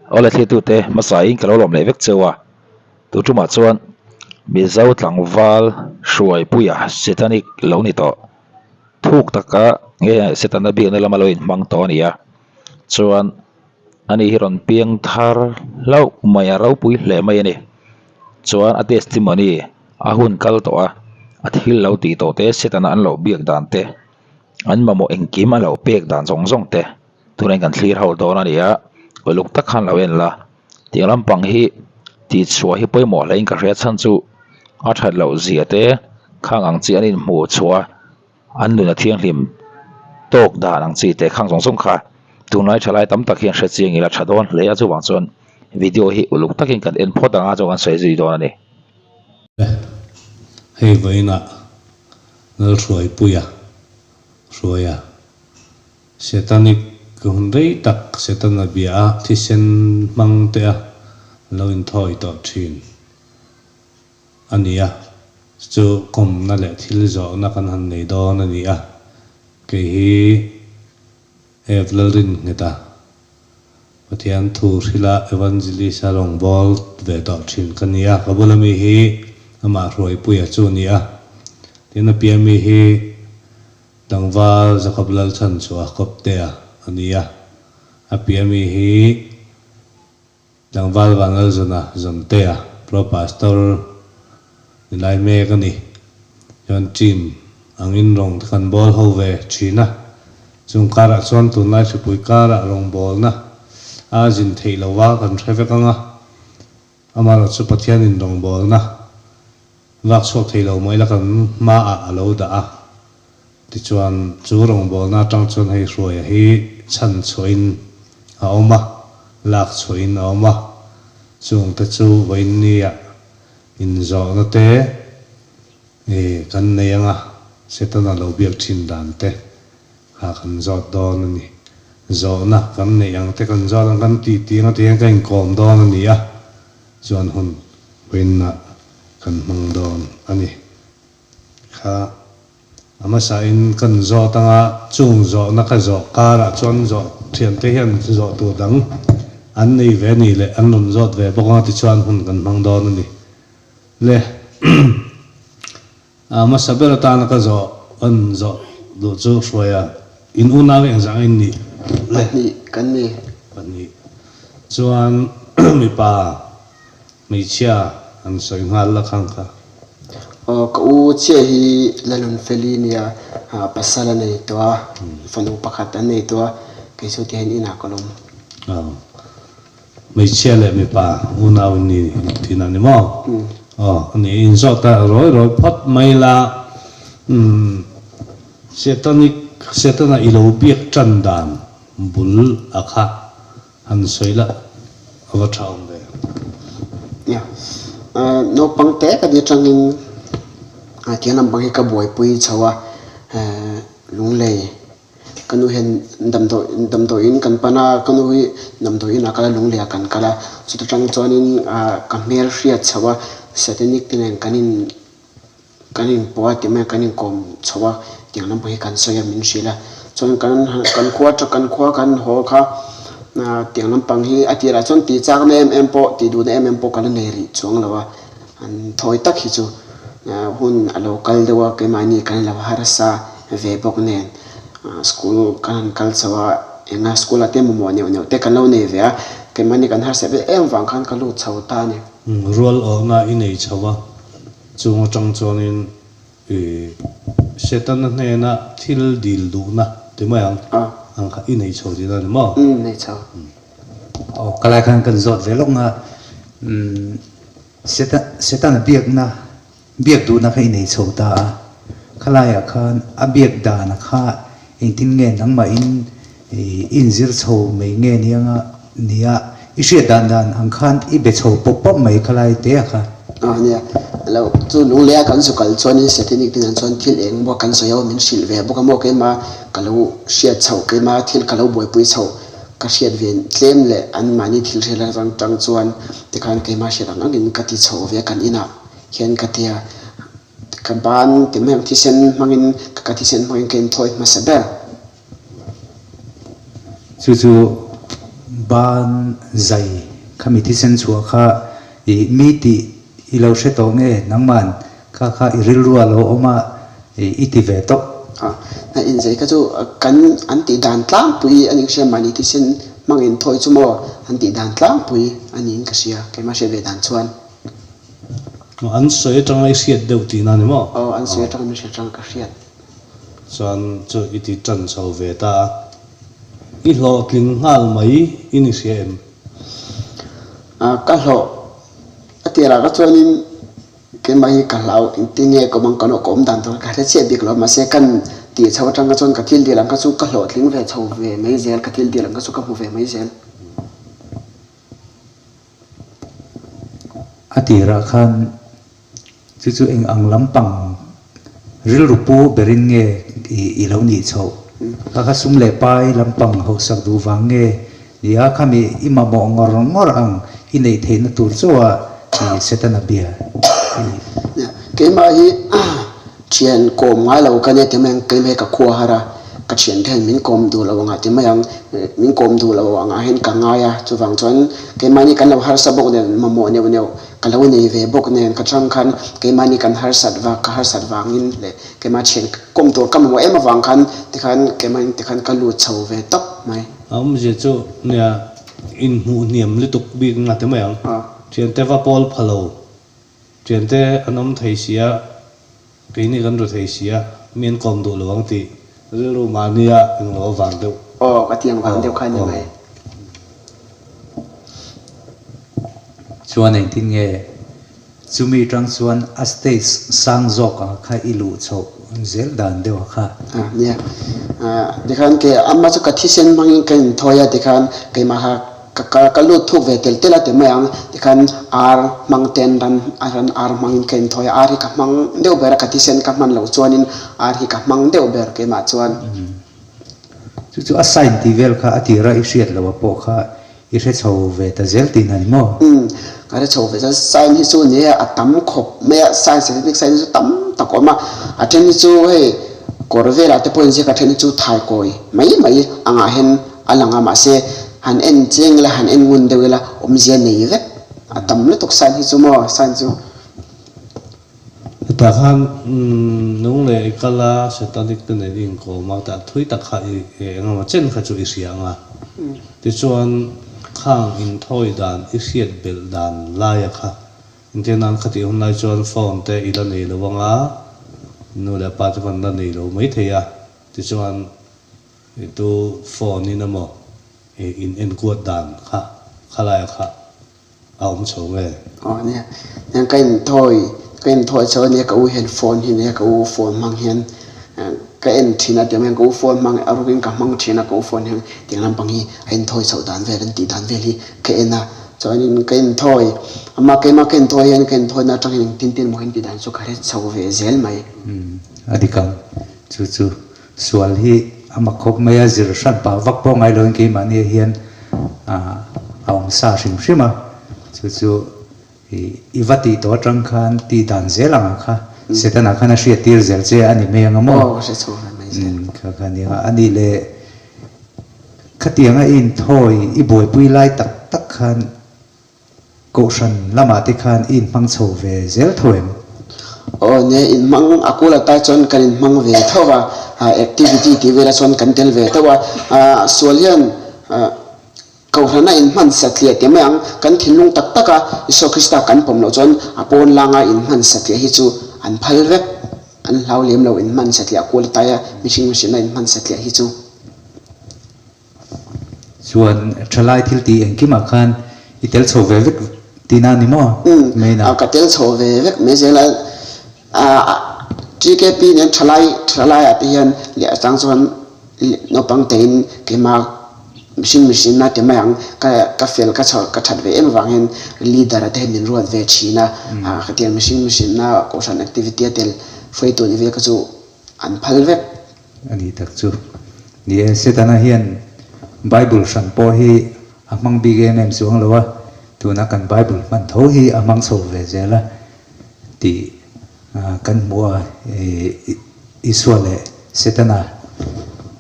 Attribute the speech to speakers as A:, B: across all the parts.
A: Awle thlirtute hmasain ka lo lawm leh vek cheu a, tu tumah chuan Mizo tlangval hruaipuia Satanic lo ni tawh thuk taka nge Setana biakna lama lo inhmang tawh a ni a, chuan ani hi rawn piang thar hlauh mai a ropui hle mai a ni. Chuan a testimony a hun kal tawh a, a thil lo tih tawh te Setana an lo biak dan te an mamawh engkim a lo pek dan zawng zawng te. Tunah kan thlir ho dawn a ni a, uluk tak khan lo en la, tiang lampang hi tih chhuah hi pawimawh hle in ka hria chhan chu a that loh zia te khang ang chi an inhmuh chhuah a an nun a thianghlim tawk dan ang chi te khang zawng zawng kha tunlai thalai tam tak hian hre chiang ila tha dawn hle a chuvang chuan video hi uluk takin kan en phawt ang a chuan kan sawi zui dawn a ni.
B: Hei vawiinah Lalhruaipuia hruaia Setanic hun rei tak Setana bia a thisen hmang te a lo inthawi tawh thin a ni a, chu kawmna leh thil zawhna kan han nei dawn a ni a, kei hi Ev Lalrinnghet a Pathian thu hrila Evangelist a rawngbâwl ve tawh thin ka ni a, ka bula mi hi amah Hruaipuia chu a ni a, tin a pian mi hi Tlangval Jacob Lalchhan chu a kawp te a a ni a, a piah mi hi Tlangval Vanlalzawna Zawntea, Pro Pastor ni lai mek a ni. Chuan team angin rawng te kan bawl ho ve thin a, chung karah chuan tunlai hripui karah rawngbawlna a zin theih lo va kan hre vek ang a, amaherawhchu Pathianin rawngbawlna Vak chhuak thei lo mai la kan hmaah a lo dah a, tichuan chu rawngbawlna atang chuan hei Hruaia hi chhan chhuahin a awm a, lak chhuahin a awm a, chungte chu vawiinnia inzawhna te kan nei anga Setana lo biak thin dan te kha kan zawt dawn a ni. Zawhna kan neih ang te kan zawt ang kan tih tih anga tihian ka inkawm dawn a ni a, chuan hun vawiinna kan hmang dawn a ni. Kha a hmasain kan zawt anga chung zawhna ka zawh karah chuan zawh thiante hian zawh tur dang an nei ve a ni leh an rawn zawt ve bawk anga tichuan hun kan hmang dawn a ni. Le a hmasa ber atana ka zawh kan zawh duh chu Hruaia in unau engzah in nih
C: le? Pahnih kan ni.
B: Pahnih chuan mipa Hmeichhia an sawi nghal la khang kha.
C: Aw ka u chiah hi Lalunfeli nia pasal a nei tawh a, fanu pakhat an nei tawh a, kei chu tihian inah ka lawm.
B: Aw hmeichhia leh mipa unau in ni thin a ni maw? Aw a ni in zawh ta rawi rawi phawt mai la umm Setanic Setana i lo biak tan dan bul a kha Han sawi lah a va tha awm ve.
C: Nia, naupang te ka ni atangin tiang lampang hi ka buaipui chho a, Lunglei ka nu hian damdawi damdawiin kan pan a, ka nu hi damdawiin ah kal a Lunglei ah kan kal a, chuta tang chuanin ka hmel hriat chho a, Satanic te nen kan in Kan inpawh a ti mai a, kan inkawm chho a, tiang lam pawh hi kan sawi a min hrilh a. Chuan kan kan khua atang kan khua kan haw kha tiang lampang hi a tirah chuan tih chakna em em pawh tih duhna em em pawh ka la nei rih chuang lo a. An thawi tak hi chu hun a lo kal deuh a, keimahni kan lo harsa ve bawk nen school kan han kal chho a, enga school ah te mamawh neuh neuh te kan lo nei ve a, keimahni kan harsa ve em vang khan ka lut chho ta a ni.
B: Rual awhna i nei chho a. Chung atang chuanin i Setana hnena thil dil duhna ti mai ang ang kha i nei chho tihna a ni maw?
C: Umm nei chho.
D: Aw ka lai khan kan zawt ve lawk nga umm Setana biakna biak duhna kha i nei chho ta a, khalaiah khan a biak dana kha engtin nge nangmahin i inzir chho mai nge nia nia i hriat dan dan ang khan i be chho pawp pawp mai khalai te a kha.
C: Aw nia, lo chu lunglei a kan zu kal chuanin Satanic te nen chuan thil eng maw kan sawi ho min hrilh ve bawk a maw keima ka lo hriat chhoh keima thil ka lo buaipui chhoh ka hriat ve tlem leh an mahni thil hriat atang tang chuan tikhan keima hriat ang angin ka ti chho ve kan inah hian ka tia ka ban ti mai ang thisen hmangin ka thisen hmangin ka inthawi hmasa ber.
D: Chu chu Ban zai khami thisen chhuah kha i mi tih i lo hre tawh nge nangman kha kha i rilru a lo awm a i ti ve tawp.
C: A, na inzai kha chu kan an tih dan tlangpui a nih ka hria mahni thisen hmang inthawi chu maw an tih dan tlangpui a niin ka hria keimah hriat ve dan chuan.
B: An sawi atanga i hriat deuh tihna a ni maw?
C: Aw, an sawi atanga min hriat atanga ka hriat.
B: Chuan chu i ti tan chho ve ta a. I hlawhtling nghal mai i ni hria em?
C: Ka hlawh a tirah ka chuanin keimah hi ka hlau engtin nge ka awm ang ka nawh ka awm dan tur ka hre chiah bik lo a mahse kan tih chho atang kha chuan ka thil dil ang kha chu ka hlawhtling ve chho ve mai zel ka thil dil ang kha chu ka hmu ve mai zel.
D: A tirah khan Chu chu eng ang lampang rilru pu berin nge i lo nih chhoh? Kha kha sum leh pai lampang hausak duh vang nge ni a? Khami i mamawh ngawr ngawr ang i neih theihna tur chauha i Setana bia i nih?
C: Keimah hi thian kawm ngai lo ka nia ti mai ang, keimah hi ka khua har a, ka thiante hian min kawm duh lo angah ti mai ang, min kawm duh lo angah hian ka ngai a, chuvang chuan keimahni kan lo harsa bawk nen mamawh neuh neuh Ka lo nei ve bawk nen ka chang khan keimahni kan harsat vang ka harsat vangin leh keimah thian kawm tur ka mamawh em avang khan tikhan keimahni tikhan ka lut chho ve tawp mai.
B: A awmzia chu nia inhmuh hniam lutuk bik nga ti mai ang. Thiante va pawl pha lo, thiante an awm thei sia. Keini kan ru thei sia, mi an kawm duh lo ang tih rilru mahnia englo a vang deuh.
C: Aw, ka tiang vang deuh kha ni mai.
D: Chuan engtin nge chumi tang chuan a stage sang zawk ang kha i luh chhoh zel dan deuh a kha?
C: A, nia. Tikhan ke ama chu ka thisen hmangin ka inthawi a tikhan keimah kha Ka ka ka lut thuk ve tel tel a ti mai ang, tikhan ar hmang ten ran a ran ar hmangin ka inthawi a, ar hi ka hmang deuh ber a, ka thisen ka hman loh chuanin ar hi ka hmang deuh ber keimah chuan.
D: Chu chu a sign tih vel kha a tira i hriat loh a pawh kha i hre chho ve ta zel tih na ni maw?
C: Umm, ka hre chho ve zel, sign hi chu ni e a tam khawp mai a, sign satanic sign hi chu tam tak a awm a, a then hi chu hei kawr velah te pawh inziak a then hi chu thaikawi mai mai angah hian A lang a, mahse han en chiang ila, han en ngun deuh ila awmzia nei vek a tam lutuk sign hi chu maw, sign chu.
B: Hetah khan nung leh i kal a, satanic te nen i inkawm a, tah thui tak kha i eng emaw chen kha chu i hria ang a. Tichuan khang inthawi dan i hriat belh dan laia kha engtiang nan khatih hun lai chuan phone te i la nei lo ang a, nu leh pa te pawn la nei lo maithei a, tichuan I tu phone in emaw i in enkuat dan kha khalai kha a awm chho nge?
C: Aw nia, nia ka inthawi ka inthawi chho ania ka u hian phone hi nia ka u phone hmang hian ka en thin a tiang hian ka u phone hmang a rukin ka hmang thin a ka u phone hian tiang lampang hi a inthawi chhoh dan vel an tih dan vel hi ka en a chuanin ka inthawi amah keimah ka inthawi hian ka inthawina atang hian engtin tin emaw hian tih dan chu ka hre chho ve zel mai.
D: Umm a dik ang chu chu. Sual hi a mak khawp mai a, zir hran pah vak pawh ngai loin keimahni ah hian a awm sa hrim hrim a, chu chu i va tih tawh atang khan tih dan zel ang ah kha Setana khan a hriat tir zel che a ni mai ang a maw?
C: Aw ka hre chho ve mai zel.
D: Kha kha nia, a nih leh khatianga i inthawi i buaipui lai tak tak khan Kohhran lamah te khan i inhmang chho ve zel tho em?
C: Aw nia, inhmang a kul ata chuan kan inhmang ve tho va, activity tih velah chuan kan tel ve tho a, sual hian Kohhrana inhman satliah tih mai ang, kan thinlung tak taka Isua Krista kan pawm loh chuan a pawn langa inhman satliah hi chu an phal vek, an hlau lem lo inhman satliah a kul ataia mihring mihrinna inhman satliah hi chu.
D: Chuan thalai thil tih engkimah khan i tel chho ve vek tihna a ni maw?
C: Umm, ka tel chho ve vek mai zel a. TKP nen thalai thalaiah te hian leh atang chuan naupang tein keimah mihring mihrinna ti mai ang ka ka fel ka chho ka that ve em avang hian leader te hian min ruat ve thin a. Khatiang mihring mihrinna kohhran activity a tel hruaitu ni ve kha chu an phal vek.
D: A nih tak chu. Ni e, Setana hian Bible hran pawh hi a hmang bik em em chuang lo a, tuna kan Bible hman tho hi a hmang chho ve zel a tih kan hmu a, Isua leh Setana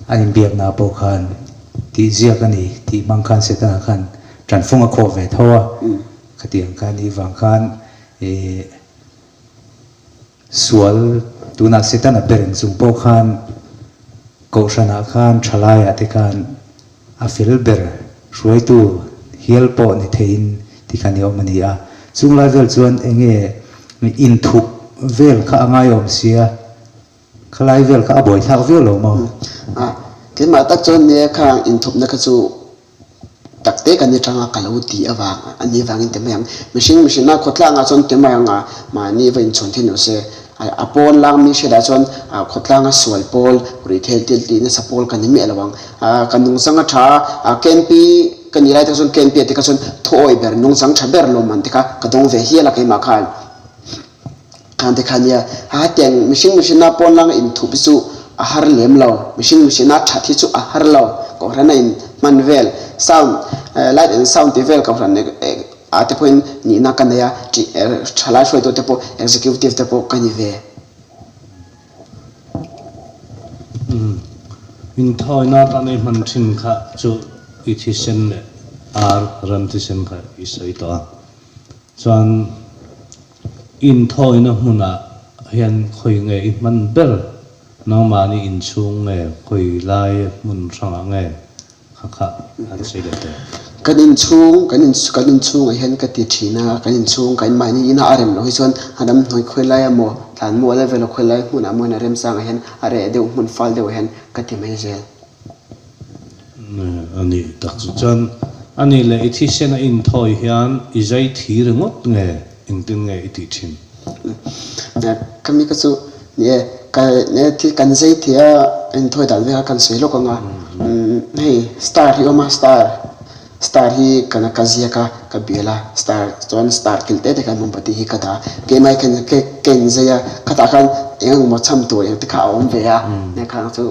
D: an inbiakna pawh khan. tih ziak a ni tih hmang khan Setana khan tanfung a khawh ve tho a, khatiang kha a nih vang khan ih sual tunah Setana ber eng chung pawh khan Kohhranah khan thalaiah te khan a fel ber hruaitu hial pawh ni theiin ti khan i awm a ni a. Chung lai vel chuan enge inthup vel kha a ngaiawm sia, khalai vel kha a buaithlak viau lo maw?
C: A, keimah tak chuan nia khang inthupna kha chu Tak te kan ni tanga ka lo ti avang a ni avangin ti mai ang. Mihring mihrinna khawtlangah chuan ti mai ang a, mahni va inchhawn thei lo se. A pawn lang mi hriatah chuan khawtlanga sual pawl, ruihtheih thil tih nasa pawl ka ni miah lo ang. Ka nungchang a tha a, KNP ka nih lai te chuan KNP ah te kha chuan thuawi ber, nungchang tha ber lawmman te kha ka dawng ve hial a keimah khan. Khan te kha nia, ha tiang mihring mihrinna pawn langa inthup hi chu a har lem lo, mihring mihrinna that hi chu a har lo, kohhran a in hman vel, sound, light and sound tih vel kohhran ah te pawhin nihna ka nei a, thalai hruaitu te pawh executive te pawh ka ni ve.
B: Inthawina atan i hman thin kha chu i thisen leh ar ram thisen kha i sawi tawh a. Chuan inthawina hmunah hian khawi nge i hman ber? Nangmahni inchhung nge khawi lai hmun hrangah nge kha kha an sawi leh teh?
C: Kan inchhung, kan in kan inchhungah hian ka ti thin a, kan inchhung kan mahni ina a rem loh hi chuan a ramhnuai khawi lai emaw tlanmual level a khawi lai hmunah maw hian a remchangah hian a reh deuh hmun fal deuhah hian ka ti mai zel.
B: A nih tak chu chuan a nih leh i thisen a inthawi hian i zai thi ringawt nge engtin nge i tih thin?
C: Ka mi ka chu ni e, ka thi kan zai thi a inthawi dan vek a kan sawi lawk ang a, hei star hi awm a star star hi ka ka ziak a ka bial a star chuan star kilh te te khan mombati hi ka dah a keimah hi ka ka inzai a khatah khan eng emaw cham tur eng te kha a awm ve a khang chu.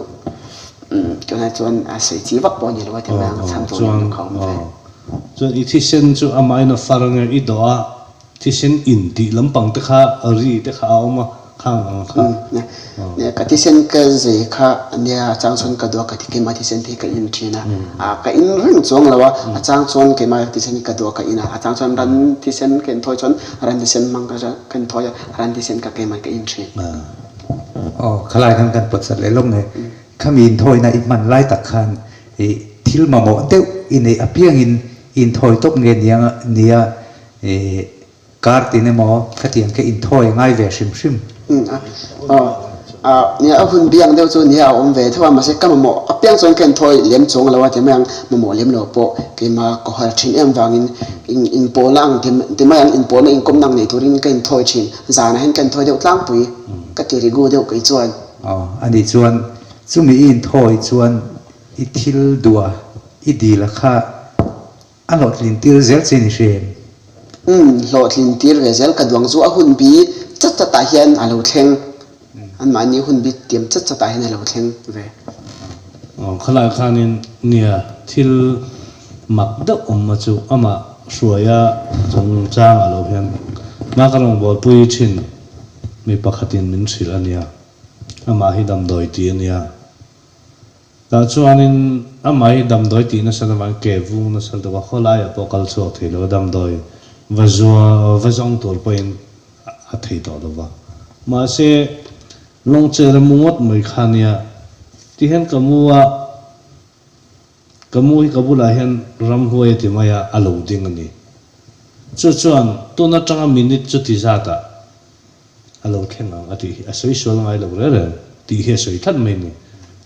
C: Tunah chuan a sawi chi vak pawh a ni lo a ti mai ang, chhan tur lem kha a awm ve.
B: Chuan i thisen chu amahin a far ange i dawh a, thisen in tih lampang te kha ri te kha a awm a, khang ang kha.
C: Nia, ka thisen ka zei kha nia a chang chuan ka dawh a, ka thi keimah thisen te hi ka in thin a, ka in reng chuang lo a, a chang chuan keimah thisen hi ka dawh a ka in a, a chang chuan ran thisen ka inthawi chuan ran thisen hmang ka inthawi a, ran thisen ka keimah ka in thin.
D: Aw, khalai khan kan pawt sat leh lawk nge. Khami inthawina i hman lai tak khan i thil mamawh deuh i neih apiangin i inthawi tawp nge nia nia i kar tin emaw khatiang kha inthawi a ngai ve hrim hrim.
C: Aw, nia a hun biang deuh chu nia a awm ve tho a, mahse ka mamawh apiang chuan ka inthawi lem chuang lo a ti mai ang, mamawh lem lo pawh keimah ka hawi thin em vangin inpawlna ang ti mai ang, inpawlna inkawmna ang nei turin ka inthawi thin. Zanah hian ka inthawi deuh tlangpui, ka ti rigu deuh kei chuan.
D: Aw, ani chuan chumi i inthawi chuan i thil duh a, i dil a kha a hlawhtlin tir zel che ni hre em?
C: Umm, hlawhtlin tir ve zel ka duang chu a hun bi chat chat ah hian a lo thleng, anmahni hun bi tiam chat chat ah hian a lo thleng ve.
B: Aw, khalai khanin nia thil mak deuh awm a chu amah hruaia chungchang a lo hian hma ka rawngbawlpui thin mi pakhatin min hrilh a nia, amah hi damdawi tih a nia. Tah chuanin amah hi damdawi tih nasa avangin ke vung nasa deuh a, khawlaiah pawh kal chhuak thei lo a, damdawi va zua va zawng tur pawhin a thei tawh lo va. Mahse, lawngcher a mu ngawt mai kha nia, tihian ka mu a, Ka mu hi ka bulah hian ramhuai a ti mai a, a lo ding a ni. Chu chuan tun atanga minute chu ti zatah a lo thleng ang a tih hi a sawi sual ngai lo reng reng tih hi a sawi tlat mai a ni.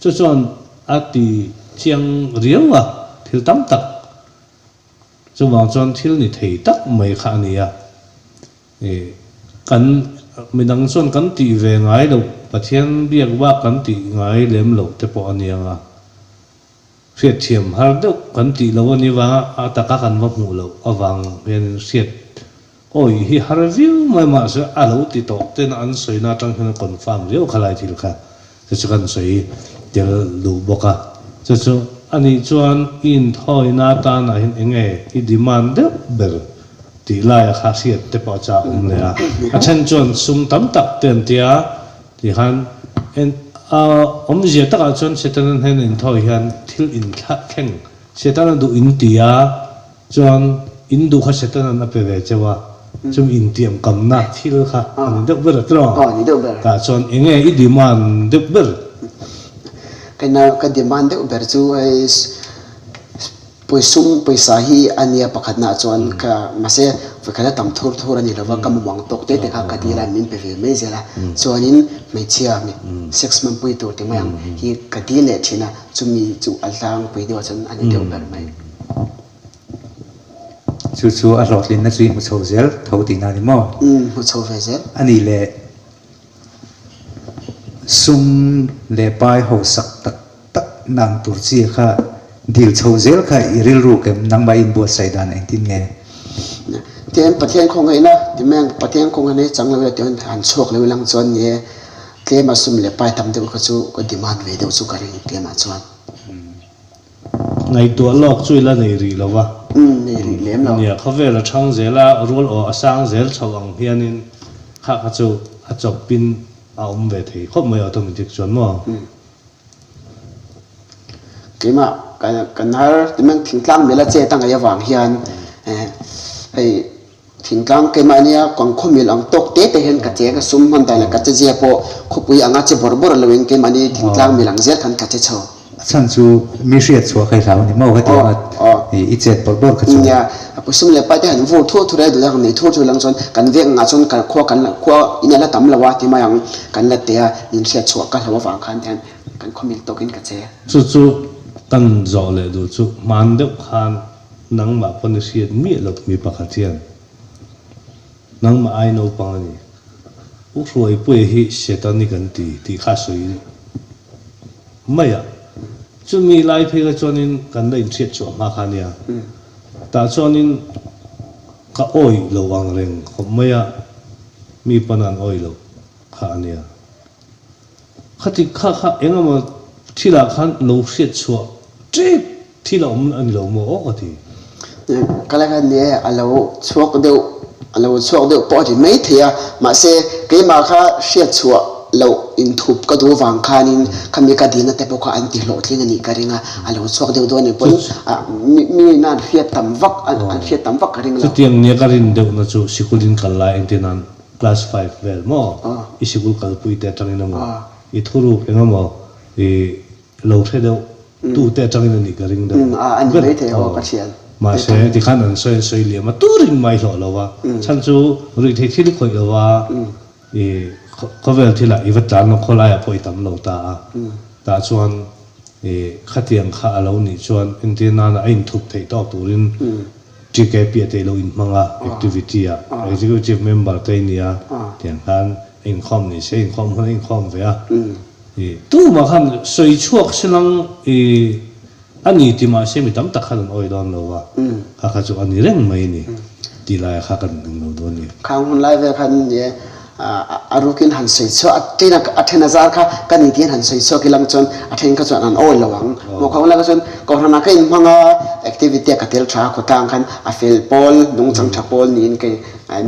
B: Chu chuan a ti chiang riau a, thil tam tak chuvang chuan thil ni thei tak mai kha a ni a. Ih, kan midang chuan kan tih ve ngai loh, Pathian biak bak kan tih ngai lem loh te pawh a ni ang a. Hriatthiam har deuh kan tih loh a ni vanga a taka kan va hmuh loh avang hianin hriat awih hi har viau mai mahse a lo ti tawh tena an sawina atang hian a confirm viau khalai thil kha chu chu kan sawi tel duh bawk a. Chu chu anih chuan i inthawina atanah hian enge i demand deuh ber tih laia kha hriat te pawh a chak awm leh a. A then chuan sum tam tak te an tia. Tikhan en A awmzia takah chuan Setana hnena inthawi hian thil inthleng Setana duh in ti a, chuan in duh kha Setana'n a pe ve cheu a, chumi intiamkamna thil kha a ni deuh ber a tiraw?
C: Aw, ni deuh ber.
B: Tah chuan enge i demand deuh ber?
C: Ka demand deuh ber chu hei Pawisum pawisa hi a nia pakhatnaah chuan ka mahse vawikhat a tam thur thur a ni lova ka mumang tawk te te kha ka dil a min pe ve mai zel a chuanin hmeichhia mi sex hmanpui tur ti mai ang hi ka dil leh thin a chumi chu a tlangpui deuh ah chuan a ni deuh ber mai.
D: Chu chu a hlawhtlinna chu i hmu chho zel tho tihna a ni maw?
C: Umm hmu chho ve zel.
D: A nih leh sum leh pai hausak tak tak nang tur chi kha dil chho zel kha i rilru kem nangmah in buatsaih dan engtin nge?
C: Tihian Pathian khawngaihna ti mai ang, Pathian khawngaihna hi chang lo ila tihian han chhuak lo ilang chuan ni e, tlema sum leh pai tam deuh kha chu ka demand ve deuh chu ka ring tlemah chuan.
B: Ngaihtuah lawk chu ila nei rih lo va.
C: Umm nei rih lem lo.
B: Nia, khawvel a thang zel a, rual aw a sang zel chho ang hianin kha kha chu a chawpin a awm ve thei khawp mai automatic chuan maw?
C: Keimah kan har timeng thingtlang mila chet a ngaih avang hian hei thingtlang keimah nia kawng khaw mil ang tawk te te hian ka cheng a sum hman dan leh ka che zia pawh khawpui anga che bawrh bawrh loin keimahni thingtlang mil ang zel khan ka che chho.
D: A chhan chu mi hriat chhuah kha i hlau a ni maw hetiang a i chet bawrh bawrh kha chu.
C: Nia, sum leh pai te han vur thur thur e duh ang nei thur thur lang chuan kan veng angah chuan khua kan khua in a la tam lo a ti mai ang kan la te a min hriat chhuah ka hlau avang khan hian Kan khawmil tawkin ka che.
B: Chu chu kan zawh leh duh chu hman deuh khan nangmah pawn i hriat miah loh mi pakhat hian nangmah ai naupang a ni. U Hruaipuia hi Setani kan ti tih kha a sawi mai a. Chumi lai phei kha chuanin kan la inhriat chhuah hma kha a nia. Tah chuanin ka awih lo ang reng khawp mai a, mi pawn an awih loh kha a nia. Khati kha kha eng emaw thilah khan lo hriat chhuah tep thil a awm a ni lo maw aw ka ti.
C: Ka la khan ni e, a lo chhuak deuh, a lo chhuak deuh pawh a ti mai thei a, mahse keimah kha hriat chhuah loh inthup ka duh vang khanin khami ka dilna te pawh kha an ti hlawhtling a nih ka ring a, a lo chhuak deuh dawn anih pawhin mi ina an hriat tam vak, an hriat tam vak ka ring lo.
B: Chutiang nia ka rin deuhna chu sikulin kal lai engtin an Class five vel maw? I sikul kalpui te atangin emaw, i thuruk eng emaw i lo hre deuh tu te atangin a nih ka ring deuh ber. Mahse tikhan an sawi an sawi liam a turin mai hlawh lo va, chhan chu ruihtheih thil i khawih lo va, i khawvel thilah i va tlan lo, khawlaiah pawh i tam lo ta a, tah chuan i khatiang kha a lo nih chuan entir nana a inthup theih tawk turin TKP a te lo inhmang a, activity ah executive member te i nia tiang khan a inkhawm ni se inkhawm hun a inkhawm ve a, i tumah khan sawi chhuak si lang i a ni ti mah se mi tam tak khan an awi dawn lo va, kha kha chu a ni reng mai a ni tih lai kha kan ring lo dawn a ni.
C: Khang hun lai vel khan ni e A rukin han sawi chhuak, a then a then a zar kha ka ni tiin han sawi chhuak ilang chuan a then kha chuan an awi lo ang. Maw kha hunlai kha chuan kohhranah ka inhmang a, activity a ka tel tha a, khawtlang khan a fel pawl, nungchang tha pawl niin ka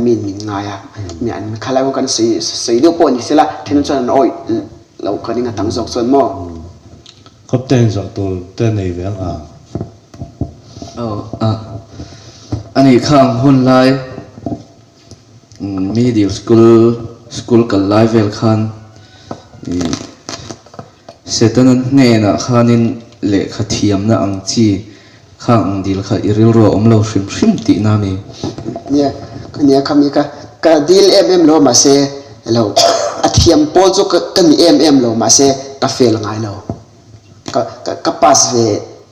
C: miin min ngai a. Mi an khalai hun kan sawi sawi deuh pawh ni sela, then chuan an awi lo ka ring a tam zawk chuan maw.
B: Khawpte zawh tur te nei ve ang a.
E: Aw a, ani kha ang hunlai. Middle school school kal lai vel khan ih Setana hnenah khanin lehkha thiamna ang chi kha ang dil kha i rilru a awm lo hrim hrim tihna a ni.
C: Nia, nia khami ka ka dil em em lo mahse lo a thiam pawl chu ka ka ni em em lo mahse ka fail ngai lo ka ka pass ve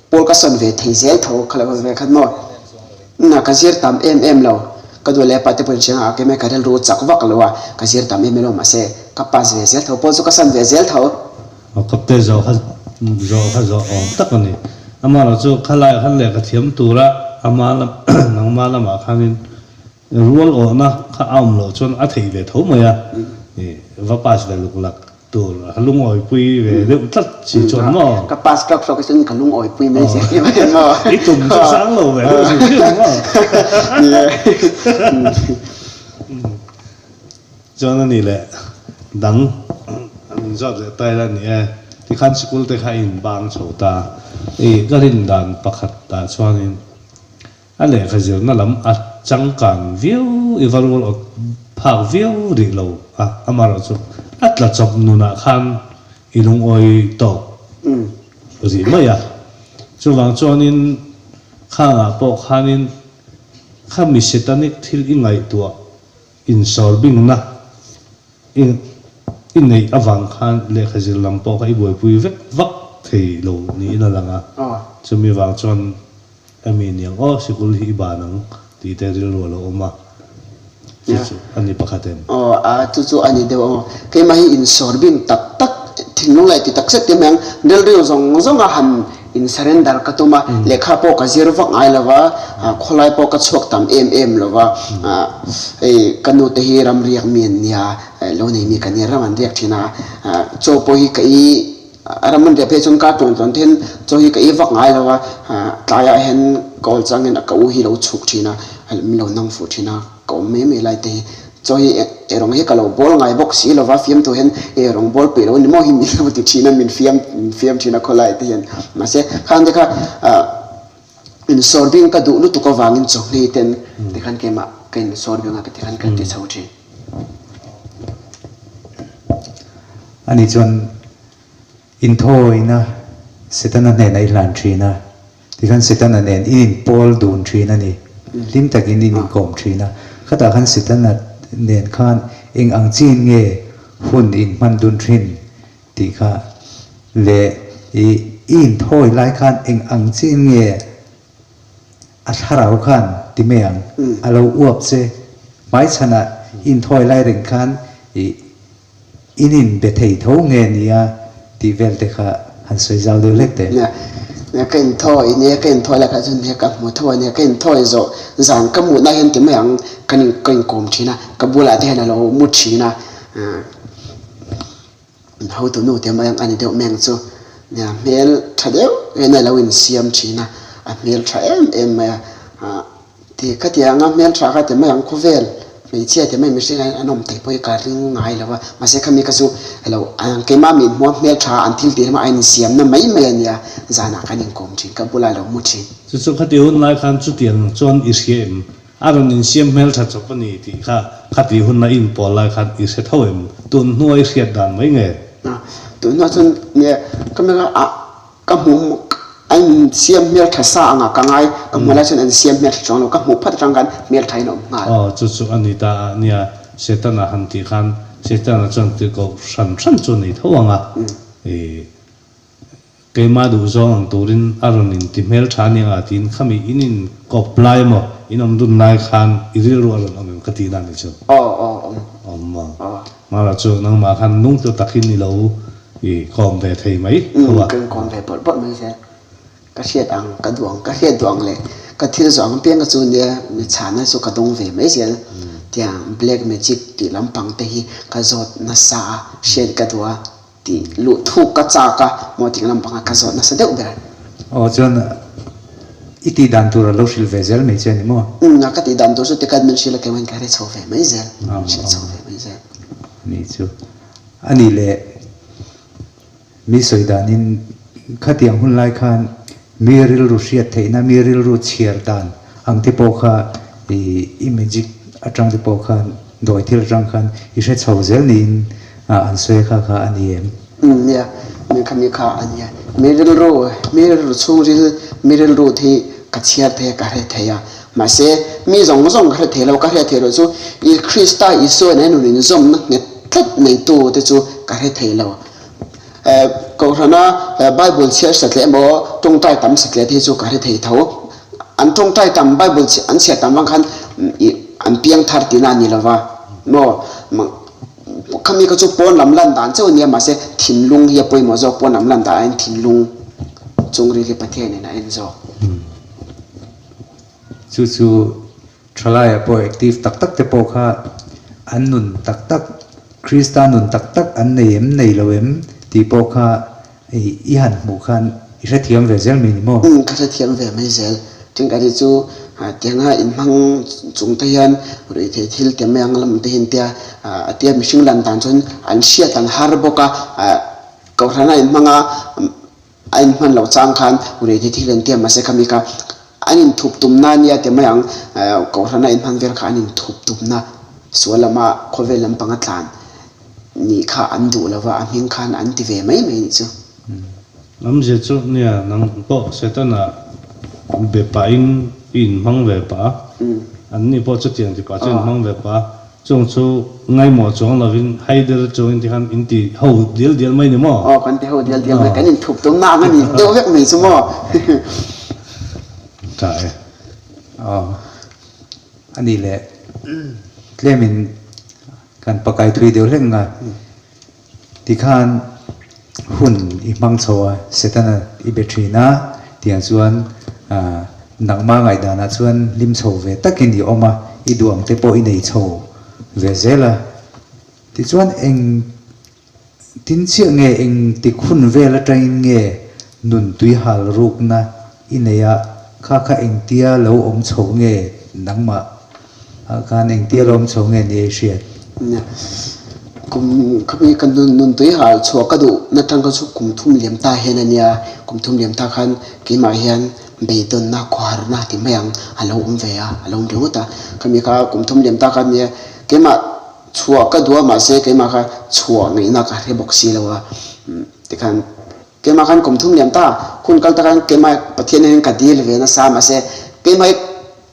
C: Pawl ka sawn ve thei zel tho kha lo ve khat maw? Na ka zir tam em em lo, ka duh leh pate pawhin hriang a kemai ka rilru chak vak lo a, ka zir tam em em lo mahse ka pass ve zel tho, pawl chu ka sawn ve zel tho.
B: Kapte zawh kha zawh kha zawh awm tak a ni. Amaherawh chu khalaiah khan lehkha thiam tura ama lam nangma lamah khanin rual awhna kha a awm loh chuan a theih ve tho mai a, va pass ve luk lak Tur a lungawipui ve deuh tlat si chuan maw?
C: Ka pass tlawk tlawk hi chuan ka lungawipui mai si a ni maw?
B: I tum chu sang lo ve deuh hrim hrim maw? Chuan a ni leh dang an. zawt leh ta ila ni e. Tikhan sikul te kha in bang chho ta. I ka rin dan pakhat ah chuanin a lehkha zirna lam a changkan viau i va rual awt phak viau rih lo a, amaherawhchu a tla chawp nunah khan i lungawi tawk rih mai a. Chuvang chuanin khangah pawh khanin khami satanic thil i ngaihtuah Insawrbingna i i neih avang khan lehkha zir lam pawh kha i buaipui vek vak thei lo niin a lang a. Chumi vang chuan emi niang aw sikul hi i ban ang tih te rilru a lo awm a, chu chu a ni pakhat em?
C: Aw a chu chu a ni deuh aw. Keimah hi insawrbing tak tak thinlung leh ti tak zet te mai ang rilru zawng zawng a han In surrender ka tum a, lehkha pawh ka zir vak ngai lo va, khawlai pawh ka chhuak tam em em lo va, hei ka nu te hi ram riak mi an nia, lo nei mi ka nia, ram an riak thin a, chaw pawh hi ka i, ram an riah phei chuan ka tawn tawn then chaw hi ka i vak ngai lo va, tlaiah hian ka awl changin ka u hi lo chhuk thin a, min lo nang fuh thin a. Ka awm mai mai lai te hi chaw hi erawng hi ka lo bawl ngai bawk si lova fiamtu hian erawng bawl peih lo ni maw hi min lo ti thin a min fiam min fiam thin a khawlai te hian mahse khang te kha ah insawr bing ka duh lutuk avangin chawhmeh ten tikhan keimah ka insawr bing a ka tikhan ka ti chho thin.
D: Ani chuan inthawina Setana hnenah i hlan thin a. Tikhan Setana nen in inpawl dun thin a ni. Hlim takin in inkawm thin a. Khatah khan Setana nen khan eng ang chin nge hun in hman dun thin tih kha leh i i inthawi lai khan eng ang chin nge a thlarau khan ti mai ang a lo uap che. Hmaichhanah i inthawi lai reng khan i In in be thei tho nge nia tih vel te kha han sawi zau deuh hlek teh.
C: Nia, nia ka inthawi nia ka inthawi lai kha chuan nia ka hmu tho a nia ka inthawi zawh zan ka mutna hian ti mai ang kan in ka inkawm thin a ka bulah te hian a lo mu thin a hotu nu te mai ang a ni deuh mai ang chu nia hmel tha deuh hian a lo insiam thin a a hmel tha em em mai a ah. Ti ka ti ang a, hmeltha kha ti mai ang khawvel hmeichhia ti mai mihring ah hian an awm theih pawh hi ka ring ngai lo a, mahse khami kha chu alo keimah min hmuh a hmeltha an thil tih lamah a insiamna mai mai a nia, zanah kan inkawm thin, ka bulah alo mu thin.
B: Chu chu khati hun lai khan chutiang chuan i hria em? A rawn insiam hmeltha chawp a ni tih kha khati hun a inpawl lai khan i hre tho em? Tun hnua i hriat dan mai nge?
C: Tun hnuah chuan nia khami kha ah Ka hmuh a insiam hmeltha sa anga ka ngai, ka hmuh lai chuan an siam hmeltha chuang lo, ka hmuh phat atang khan hmeltha in a awm nghal.
B: Aw, chu chu a ni ta a, nia, Setana han tih khan Setana chuan tirhkoh hran hran chu a nei tho ang a, i keimah duh zawng ang turin a rawn inti hmeltha a nia tiin khami in inkawp lai emaw in awm dun lai khan i rilru a rawn awm em ka tihna a ni chu.
C: Aw, aw, awm.
B: Awm a.
C: Aw.
B: Mara chu nangmah khan nungtu takin i lo I kawm ve thei mai tho a.
C: Ka inkawm ve bawrh bawrh mai zel. Ka hriat ang, ka duh ang, ka hriat duh ang leh ka thil zawh ang pianga chu nia mi chhana chu ka dawng ve mai zel. Tiang black magic tih lampang te hi ka zawt nasa a, hriat ka duh a, tih luh thuk ka chak a, maw tih lampang a ka zawt nasa deuh ber.
D: Aw chuan i tih dan tur a lo hrilh ve zel mai che a ni maw?
C: Umm ka tih dan tur chu tikhan min hrilh a keuhin ka hre chho ve mai zel, hriat chho ve mai zel.
D: Ni chu. A nih leh mi sawi danin khatiang hun lai khan mi rilru hriat theihna, mi rilru chhiar dan ang te pawh kha i magic atang te pawh khan dawi thil atang khan i hre chho zel niin an sawi kha kha a ni em?
C: Umm nia, mi kha mi kha a nia. Mi rilru, mi rilru chhungril, mi rilru hi ka chhiar thei a, ka hre thei a. Mahse, mi zawng zawng ka hre thei lo, ka hriat theih loh chu i Krista Isua nen nun inzawmna nghet tlat neitu te chu ka hre thei lo. Kohhrana Bible chhiar satliah emaw tawngtai tam satliah te hi chu ka hre thei tho. An tawngtai tam, Bible an chhiar tam vang khan an piang thar tihna a ni lo va maw? Khami kha chu pawn lam lan dan chauh a nia, mahse thinlung hi a pawimawh zawk, pawn lam lan dan aiin thinlung chungril hi Pathianin a en zawk.
D: Chu chu thalaiah pawh active tak tak te pawh kha an nun tak tak, Krista nun tak tak an nei em nei lo em tih pawh kha i han hmuh khan i hrethiam ve zel mai ni maw?
C: Umm ka hrethiam ve mai zel. Thenkhat hi chu tianga inhmang chung te hian ruihtheih thil ti mai ang lam te hi an tia, a tia mihring lan dan chuan an hriat an har bawk a, kohhran a inhmang a, a inhman loh chang khan ruihtheih thil an tia mahse khami kha an inthup tumna a nia ti mai ang, kohhran a inhman vel kha an inthup tumna sual lama khawvel lampanga tlan nih kha an duh lova a hming khan an ti ve mai mai nih chu.
B: Awmzia chu nia, nang pawh Setana be pahin i inhmang ve pah a, anni pawh chutiang ti pah chu inhmang ve pah a, chung chu ngaimawh chuang lovin haider chungin tikhan in ti ho dial dial mai ni maw?
C: Aw, kan ti ho dial dial mai, kan inthup tum na ang a ni deuh vek mai chu maw?
B: Tha e.
D: Aw, a nih leh tlemin kan pakai thui deuh hlek ang a. Tikhan hun i hmang chho a, Setana i be thin a, tiang chuan nangmah ngaihdanah chuan hlim chho ve takin i awm a, i duh ang te pawh i nei chho ve zel a. Tichuan eng tin chiah nge eng tik hun vel atangin nge nun tuihal rukna i nei a, kha kha engtia lo awm chho nge nangmah Ah khan engtia lo awm chho nge ni ei hriat?
C: Nia, kum khami ka nun nun tui hal chhuah ka duh na tang kha chu kum thum liam ta hian a nia, kum thum liam ta khan keimah hian beidawnna khawharna ti mai ang a lo awm ve a, a lo awm ringawt a, khami kha kum thum liam ta khan nia keimah chhuah ka duh a mahse keimah kha chhuah ngaihna ka hre bawk si lo a, tikhan keimah khan kum thum liam ta hun kal ta khan keimah Pathian hian ka dil ve nasa mahse keimah hi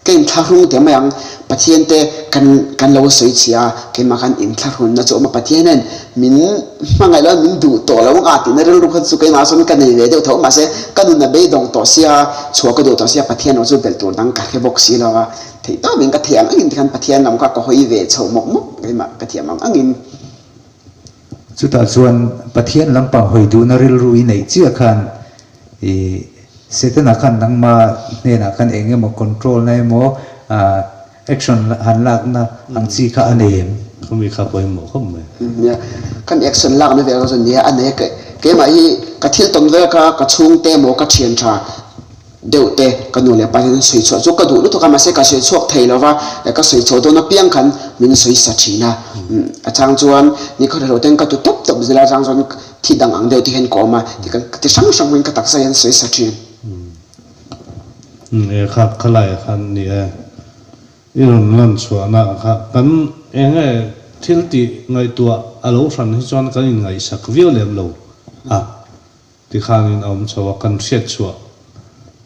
C: Ka inthlahrung teh mai ang, Pathian te kan kan lo sawi chhia a, keimah khan inthlahrunna chu a awm a, Pathian hian min hmangaih lo a, min duh tawh lo ang a tihna rilru kha chu keimah chuan ka nei ve deuh tho, mahse ka nun a beidawng tawh sia, chhuah ka duh tawh sia, Pathian erawh chu belh tur dang ka hre bawk si lo a, theih tawp in ka thei ang angin tikhan Pathian lam kha ka hawi ve chho mawp mawp keimah ka thiam ang angin.
D: Chutah chuan Pathian lampang hawi duhna rilru i neih chiah khan i Setana khan nangma hnenah khan eng emaw control na emaw action han lakna ang chi kha a nei em?
B: Khami kha pawimawh khawp mai.
C: Nia, khami action lakna vel kha chu nia a nei a, keimah hi ka thil tawn vel kha ka chhungte emaw ka thian tha deuh te ka nu leh pa hian an sawi chhuah chu ka duh lutuk a mahse ka sawi chhuak thei lo va ka sawi chhuah dawn apiang khan min sawi sa thin a a chang chuan ni khaw hrelo ten ka tu tawp tawp zela chang chuan thi dang ang deuh te hian ka awm a ti kan ti hrang hrang in ka taksa hian sawi sa thin.
B: E kha khalai ah khan ni e i rawn lan chhuahna kha kan eng nge thil tih ngaihtuah a lo hran hi chuan kan inngaihsak viau lem lo a. Tikhanin a awm chho a, kan hriat chhuah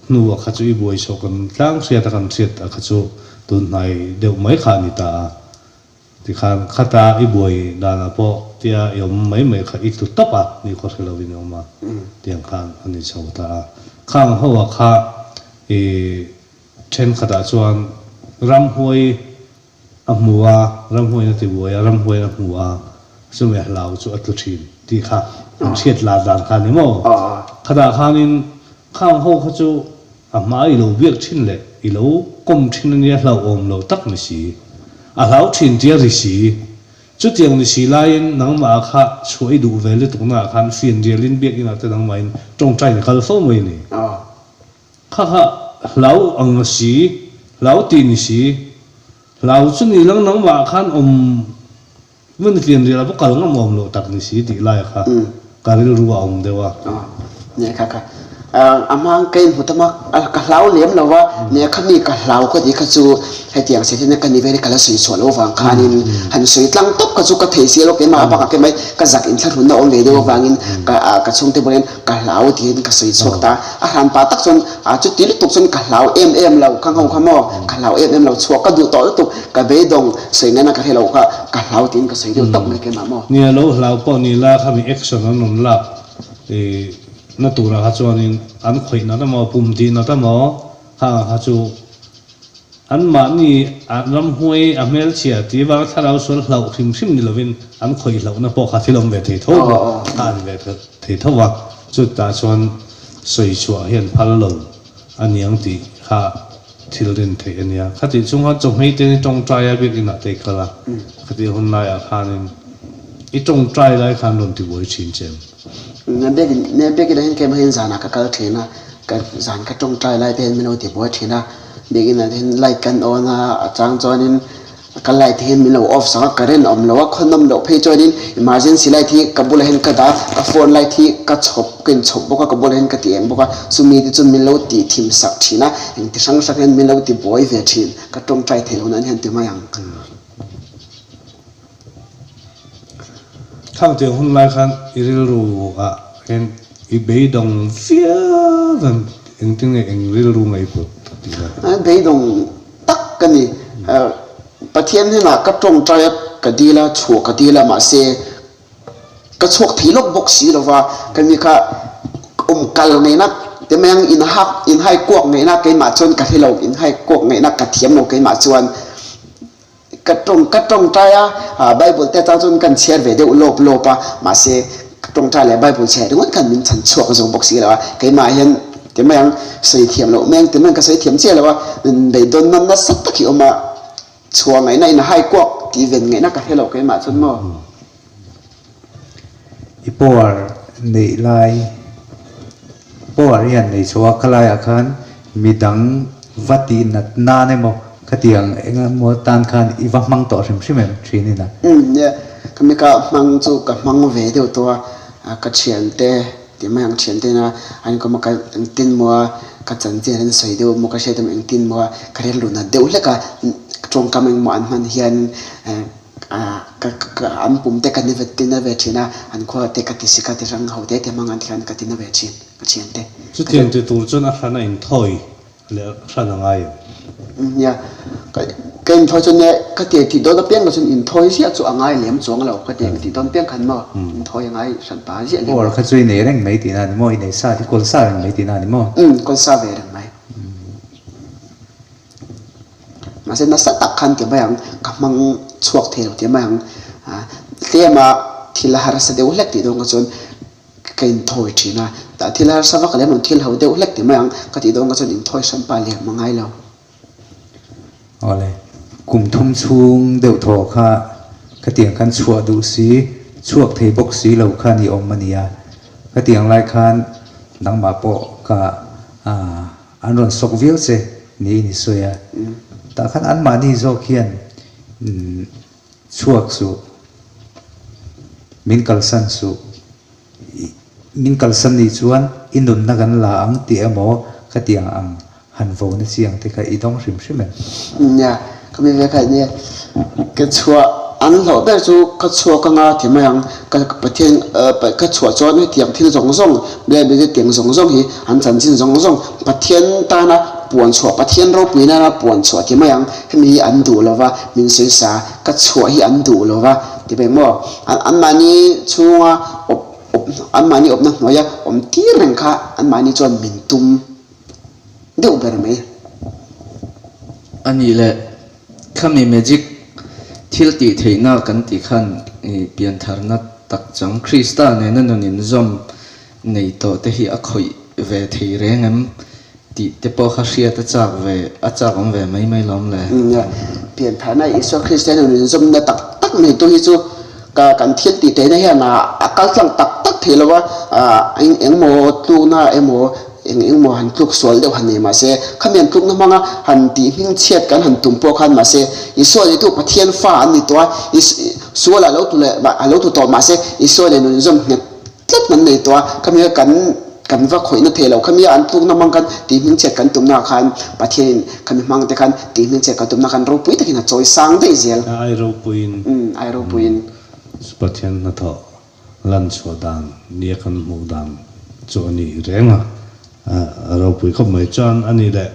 B: hnu a kha chu i buai chho kan tlang hriat a kan hriat a kha chu tun hnai deuh mai kha a ni ta a. Tikhan khata i buai danah pawh tia i awm mai mai kha i tlu tawp a, ni khaw hre lovin i awm a, tiang khan a ni chho ta a. Khang ho a kha i thenkhatah chuan ramhuai A hmu a, ramhuaiin a ti buai a, ramhuaiin a hmu a, chumi a hlau chu a tlu thin tih kha an hriat lar dan kha a ni maw? Khatah khanin khang ho kha chu a hma i lo biak thin leh i lo kawm thin a nia hlauhawm lo tak ni si, a hlau thin tia ri si. Chutiang ni si laiin nangmah kha chhuah i duh ve lutuknaah khan fianrialin biakinah te nangmahin tawngtain i kal fo mai a ni. Kha kha hlau ang a si, hlau tih ni si. Hlau chu ni lang nangmah khan awm hmun fianrial a va kal ngam awm loh tak ni si tih lai kha ka rilru a awm deuh a.
C: Nia kha kha a hmang ka inhmu tam a, ka hlau lem lo va, nia kha mi ka hlau ka tih kha chu hetiang se hian ka ni vel hi ka la sawi chhuah loh vang khanin han sawi tlang tawp kha chu ka thei si lo keimah bakah keimah ka zak inthlahrunna awm ve deuh avangin ka ka chhungte bulah hian Ka hlau tiin ka sawi chhuak ta. A hran pa tak chuan a chuti lutuk chuan ka hlau em em lo, ka ngho kha maw, ka hlau em em lo, chhuak ka duh tawh lutuk, ka beidawng sawi ngaihna ka hre lo kha, ka hlau tiin ka sawi deuh tawp mai keimah maw.
B: Nia lo hlau pawh ni la khami action an rawn lak i na turah kha chuanin an khawih nat emaw pum tih nat emaw khangah kha chu An mahni a ramhuai a hmelchhia tih vanga thlarau sual hlauh hrim hrim ni lovin an khawih hlauhna pawh kha thil awm ve thei tho bawk kha a ni ve thei tho a, chutah chuan sawi chhuah hian phal lo a niang tih kha thil rin theih a nia. Khatih chung khan chawhmei te hi tawngtai a biakinah te i kal a, khatih hun laiah khanin i tawngtai lai khan rawn tibuai thin che em?
C: Biakin, biakinah hian keimah hian zanah ka kal thin a. Ka zan ka tawngtai lai te hian min lo ti buai thin a, biakinn ah te hian light kan on a, a chang chuanin ka light te hian min lo off sak a, current awm lo a, khawnawm loh phei chuanin emergency light hi ka bulah hian ka dah a, ka phone light hi ka chhawp ka inchhawp bawk a, ka bulah hian ka ti eng bawk a, chumi te chu min lo tih thim sak thin a, engti hrang hrang hian min lo ti buai ve thin, ka tawngtai theih loh nan hian ti mai ang.
B: Thangtiang hun lai khan i rilru ah hian i beidawng viau em? Engtin nge eng rilru nge i put a tih lai khan?
C: Beidawng tak ka ni. Pathian hnenah ka tawngtai a, ka dil a, chhuah ka dil a, mahse ka chhuak thei lawk bawk si lova, ka ni kha awm kal ngaihna te mai ang inhak inhai kuak ngaihna keimah chuan ka hre lo, inhai kuak ngaihna ka thiam lo keimah chuan. Ka tawng ka tawngtai a, Bible te atang chuan kan chhiar ve deuh lawp lawp a, mahse ka tawngtai leh Bible chhiar ringawt khan min chhan chhuak zo bawk si lo a, keimah hian ti mai ang sawi thiam loh mai ang ti mai ang ka sawi thiam chiah lo a, beidawn na nasa tak hi awm a, chhuah ngaihna in a hai kuak tih ven ngaihna ka hre lo keimah chuan maw.
D: I power neih lai, power i han nei chho a, khalaiah khan midang va tih nat nan emaw khatiang eng emaw tan khan i va hmang tawh hrim hrim em thin in a?
C: Umm nia, ka mi ka hmang chu ka hmang ve deuh tawh a, ka thiante tih mai ang thiante ina an kawm a ka engtin maw a ka chanchin an sawi deuh maw ka hriat emaw engtin maw a ka rilru nat deuh hlek a, tawngkam engmaw an hman hian An pum te ka ni ve ti na ve thin a, an khua te ka ti sik a ti hrang ho te te hmang an ti khan ka ti na ve thin ka thian te.
B: Chutiang ti tur chuan a hran a inthawi leh hran a ngai em?
C: Nia, ka inthawi chuan nia ka ti tih dawn apiang lo chuan inthawi ziah chu a ngai lem chuang lo, ka ti ang tih dawn piang khan maw inthawi a ngai hran pa ziah lem lo.
D: Power kha chu i nei reng mai tihna a ni maw? I nei sa, i kawl sa reng mai tihna a ni maw?
C: Umm, kawl sa ve reng mai. Mahse nasa tak khan ti mai ang, ka hmang chhuak thei lo ti mai ang. Tlema thil a harsa deuh hlek tih dawn kha chuan ka inthawi thin a, tah thil harsa vak lem lo thil ho deuh hlek ti mai ang ka tih dawn kha chuan inthawi hran pa lem a ngai lo.
D: Awle, kum thum chhung deuh thaw kha khatiang khan chhuah duh si, chhuak thei bawk si lo kha ni awm a nia. Khatiang lai khan nangmah pawh ka An rawn sawk viau che niin i sawi a, tah khan anmahni zawk hian chhuak suh, min kalsan suh, min kalsan nih chuan i nunna kan la ang tih emaw khatiang ang han vo na chi ang te kha i dawng hrim hrim em?
C: Nia, ka mi ve kha nia, ka chhuah an hlauh ber chu ka chhuak anga ti mai ang, ka Pathian ka chhuah chuan hetiang thil zawng zawng Bible hetiang zawng zawng hi An chanchin zawng zawng Pathian tana puan chhuah, Pathian ropui nana puan chhuah ti mai ang, hemi hi an duh lo va, min sawisa ka chhuah hi an duh lo va ti mai maw? Anmahni chhunga awp awp anmahni awpna hnuaia awm tir reng kha anmahni chuan min tum deuh ber mai.
E: A nih leh, khami magic thil tih theihna kan tih khan piantharna tak chang Krista nena nun inzawm nei tawh te hi a khawih ve thei reng em tih te pawh kha hriat a chak ve a chak awm ve mai mai lawm le.
C: Nia, piantharna Isua Kristian in inzawmna tak tak nei tu hi chu ka kan thil tih tehna hian a kal tlang tak tak thei lo a, eng engmaw tlukna emaw eng engmaw han tluk sual deuh han nei mahse khami an tlukna hmanga han tih hming chhiat kan han tum pawh khan mahse Isua neitu Pathian fa an ni tawh a, Sual a lo tlu leh a lo tlu tawh mahse Isua nen inzawm nghet Tlat kan nei tawh a, khami a kan kan va khawihna thei lo, khami a an tlukna hmang khan tih hmingchhiat kan tumna ah khan Pathianin khami hmang te khan tih hmingchhiat kan tumna khan ropui takin a chawi sang daih zel.
B: A ai ropuiin.
C: Umm ai ropuiin.
B: Pathian hnathawh lan chhuah dan nia kan hmuh dan chu a ni reng a, a ropui khawp mai. Chuan a ni leh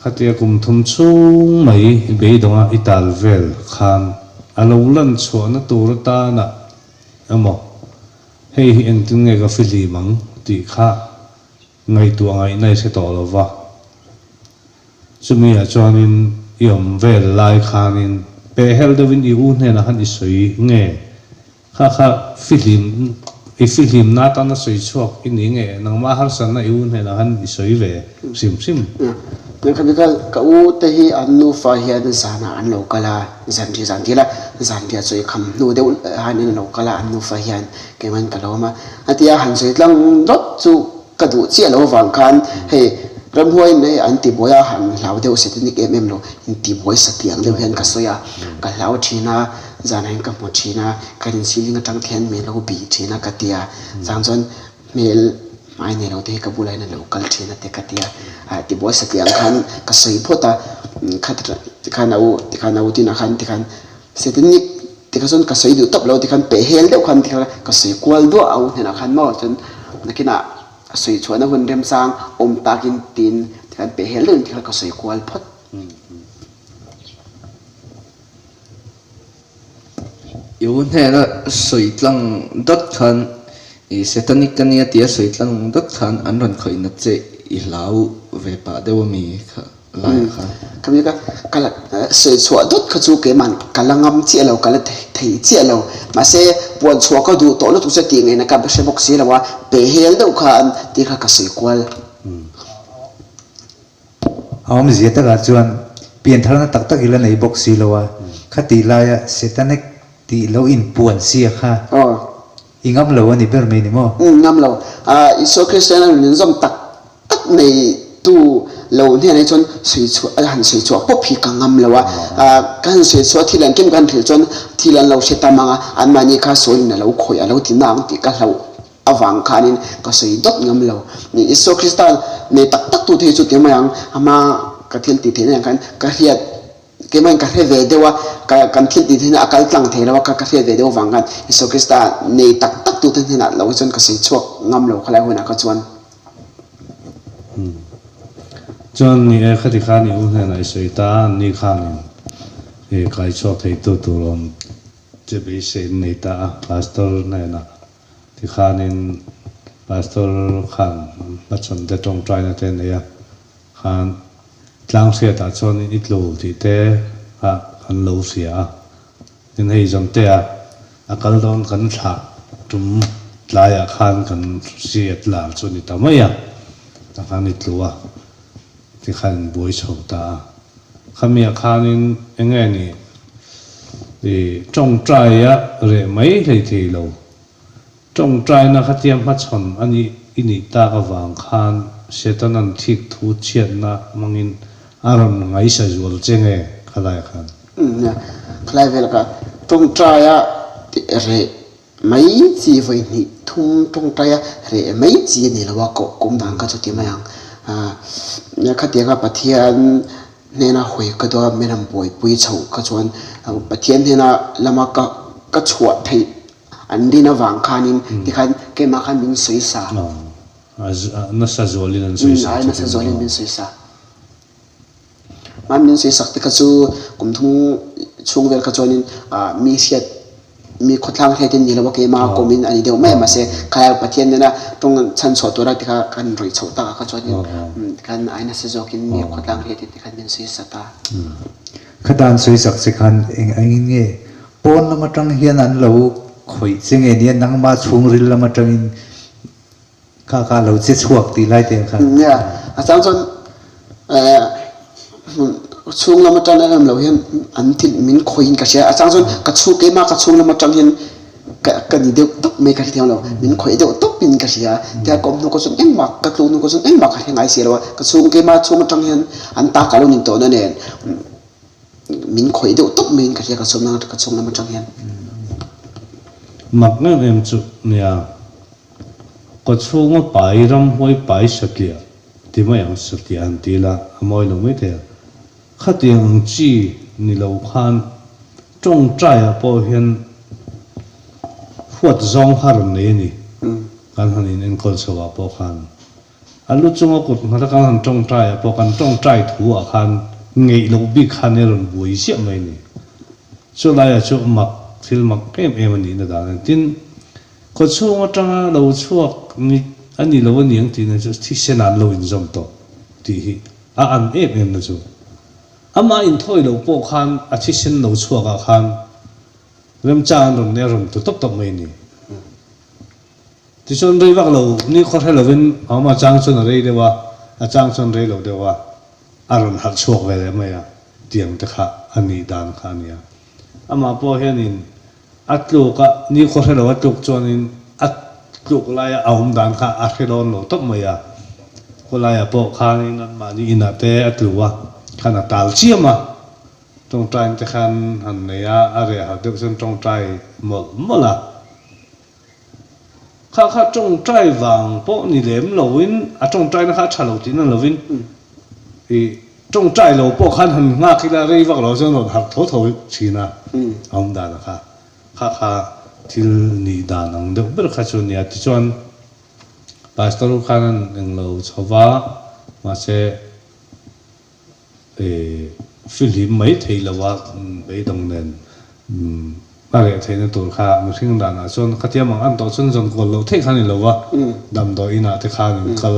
B: khatia kum thum chhung mai beidawnga i tal vel khan a lo lan chhuahna tur atana Emaw, hei hi engtin nge ka fihlim ang tih kha ngaihtuah ngaihna i hre tawh lo va. Chumi ah chuanin i awm vel lai khanin pehhel deuhin i u hnenah khan i sawi nge? Kha kha fihlim, i fihlimna atana sawi chhuak i ni nge? Nangmah harsatna i u hnenah khan i sawi ve hrim hrim.
C: Nia, ka u te hi an nufa hian zanah an lo kal a. Zanriah zan dil a, zanriah chawi kham hnu deuh han in lo kal a, an nufa hian keiman ka lawm a, a ti a, han sawi tlang dawt chu Ka duh chiah lo avang khan hei ramhuai in hei an tibuai a han hlau deuh satanic em em lo in tibuai satliang deuh hian ka sawi a, ka hlau thin a, zanah hian ka hmu thin a, ka rin ceiling atang te hian hmel lo bih thin a ka ti a, chang chuan hmel hmai nei lo te hi ka bulah hian a lo kal thin a te ka ti a, ah tibuai satliang khan ka sawi phawt a, kha tikhan a u tikhan a u tinah khan tikhan satanic Tikha chuan ka sawi duh tawp lo tikhan peh hel deuh khan tikha ka sawi kual duah a u hnenah khan maw chuan nakinah a sawi chhuahna hun remchang awm takin tiin tikhan peh hel deuhin tikha ka sawi kual phawt.
E: I u hnena sawi tlang dawt khan i satanic ka nia tia sawi tlang dawt khan an rawn khawih nat che i hlau ve pah deuh ami kha.
C: Umm ka mi ka ka la sawi chhuah dawt kha chu keimah ka la ngam chiah lo ka la thei chiah lo mahse puan chhuah ka duh tawh lutuk chu tih ngaihna ka hre bawk si lo a pe hel deuh kha an tih kha ka sawi kual.
D: A awmzia takah chuan piantharna tak tak i la nei bawk si lo a, khatih laia Satanic tih lo inpuan sia kha i ngam lo a ni ber mai ni maw?
C: Umm ngam lo. Isua Kristian a nun inzawm tak tak nei tu lo hnenah hi chuan sawi chhuah a han sawi chhuah pawp hi ka ngam lo a, ka han sawi chhuah thil an kem ka han hrilh chuan thil an lo hre tam ang a, anmahni kha sawiin a lo khawih a lo ti na ang tih ka hlauh avang khanin ka sawi dawt ngam lo. Isua Krista nei tak tak tute hi chu ti mai ang, ama ka thil tih theihna ang khan ka hriat Keimahin ka hre ve deuh a, ka kan thil tih theihna a kal tlang thei lo a, ka ka hriat ve deuh avang khan Isua Krista nei tak tak tute hnenah lo hi chuan ka sawi chhuak ngam lo khalai hunah kha chuan.
B: Chuan ni e, khati khan i u hnenah i sawi ta a, anni khanin i kai chhuak theitu tur awm che beisei an nei ta a, Pastor hnenah tikhanin Pastor khan hmachhawn te tawngtaina te a nei a, Khan tlang hriatah chuan i tlu tih te kha kan lo hria a, tin hei Zamtea a kal dawn kan thlah tum tlaiah khan kan hriat lar chu a ni ta mai a, tah khan i tlu a ti khan in buai chho ta a, khamiah khanin eng nge ni i tawngtaia reh mai hlei thei lo. Tawngtaina khatia hmachhawn a nih i nih tak avang khan Setana'n thik thu chhiatna hmangin a rawn ngaisa zual che nge khalai khan?
C: Nia, khalai vel ka tawngtaia reh mai chi vawi hnih thum tawngtaia reh mai chi a ni lo a, koh kum dan kha chu ti mai ang. Khatianga Pathian hnena hawi ka duh a, min rawn buaipui chhoh kha chuan Pathian hnena lama ka ka chhuah theih An rin avang khanin tikhan keimah khan min sawi sa.
B: A nasa zualin an sawi sa.
C: A nasa zualin min sawi sa. Hman min sawi sak te kha chu kum thum chhung vel kha chuanin mi hriat mi khawthlang hriatin ni lo a keimah kawmin a ni deuh mai a mahse khalai Pathian nena tawng chhan chhuah tura tikha kan rawih chhoh takah kha chuanin tikhan a nasa zawkin mi khawtlang hriatin tikhan min sawi sa ta.
D: Khatan sawi sak che khan eng angin nge Pawn lam atang hian an lo khawih che nge nia nangmah chhungril lam atangin kha kha a lo che chhuak tih lai te ang khan.
C: Nia, a chang chuan chhung lam atang em lo hian an thil min khawihin ka hria, a chang chuan ka chhung keimah ka chhung lam atang hian ka ka ni deuh tawp mai ka hrethiam lo, min khawih deuh tawpin ka hria, tia ka awm hnu kawh chuan engmah ka tluk hnu kawh chuan engmah ka hre ngai si lo a, ka chhung keimah chhung atang hian an ta ka lo nin tawhna nen. Min khawih deuh tawp maiin ka hria ka chhung ka chhung lam atang hian.
B: Mak em em chu nia, kaw chhunga pai ramhuai pai satliah ti mai ang satliah han ti ila a mawi lo mai thei a, khatiang ang chi ni lo khan tawngtaiah pawh hian huat zawng kha rawn nei a ni, kan han in enkawl chho ah pawh khan. A lu chunga kut nghata kan han tawngtai ah pawh kan tawngtai thu ah khan ngeih loh bik khan i rawn buai ziah mai a ni. Chu laiah chu mak thil mak em em a nihna dan a ni. Tin, khawchhung atanga lo chhuak ni a ni lo a ni ang tihna chu thisen ah an lo inzawm tawh tih hi a an em em na chu. Amah inthawi loh pawh khan a thisen lo chhuak ah khan remchang an rawn nei a rawn tu tawp tawp mai a ni. Tichuan rei vak lo ni khaw hre lovin a awm a, a chang chuan a rei deuh a, a chang chuan rei lo deuh a, a rawn harh chhuak ve leh mai a, tiang te kha a nih dan kha a nia. Amah pawh hianin a tluk a, ni khaw hre lo a tluk chuanin a. tluk laia a awm dan kha a hre dawn lo tawp mai a. Khawlaiah pawh khanin anmahni inah te a tlu a, khan a tal chiam a. Tawngtaina te khan han nei a, a reh har deuh chuan tawngtai mawlh mawlh a. Kha kha tawngtai vang pawh ni lem loin a tawngtaina kha a tha lo tihna lovin i tawngtai lo pawh khan han nghak ila rei vak lo chuan rawn harh tho tho thin a, a awm dan a kha. Kha kha thil nih dan ang deuh ber kha chu a nia. Tichuan Pastor khan an englo chho va, mahse Fihlim mai thei lo a, beidawng nen a reh theihna tur kha mihring danah chuan khatiam ang an tawh chuan zawn kual loh theih kha a ni lo va, damdawi inah te khan in kal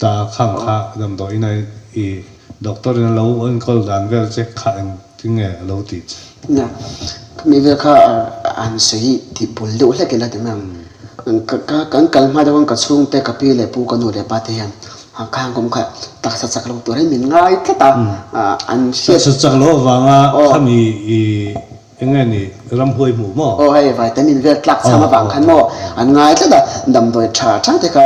B: ta a, khang kha damdawi inah i doctor in a lo enkawl dan vel che kha engtin nge a lo tih che?
C: Nia, khami vel kha han sawi tih bul deuh hlek ila ti mai ang. Kan kal hma deuh khan ka chhungte, ka pi leh pu, ka nu leh pa te hian Khang kum kha taksa chak lo turin min ngai tlat a, an hriat.
B: Taksa chak lo avanga khami i eng nge ni ramhuai hmuh maw?
C: Aw hei vitamin vel tlak cham avang khan maw an ngai tlat a, damdawi tha tha te kha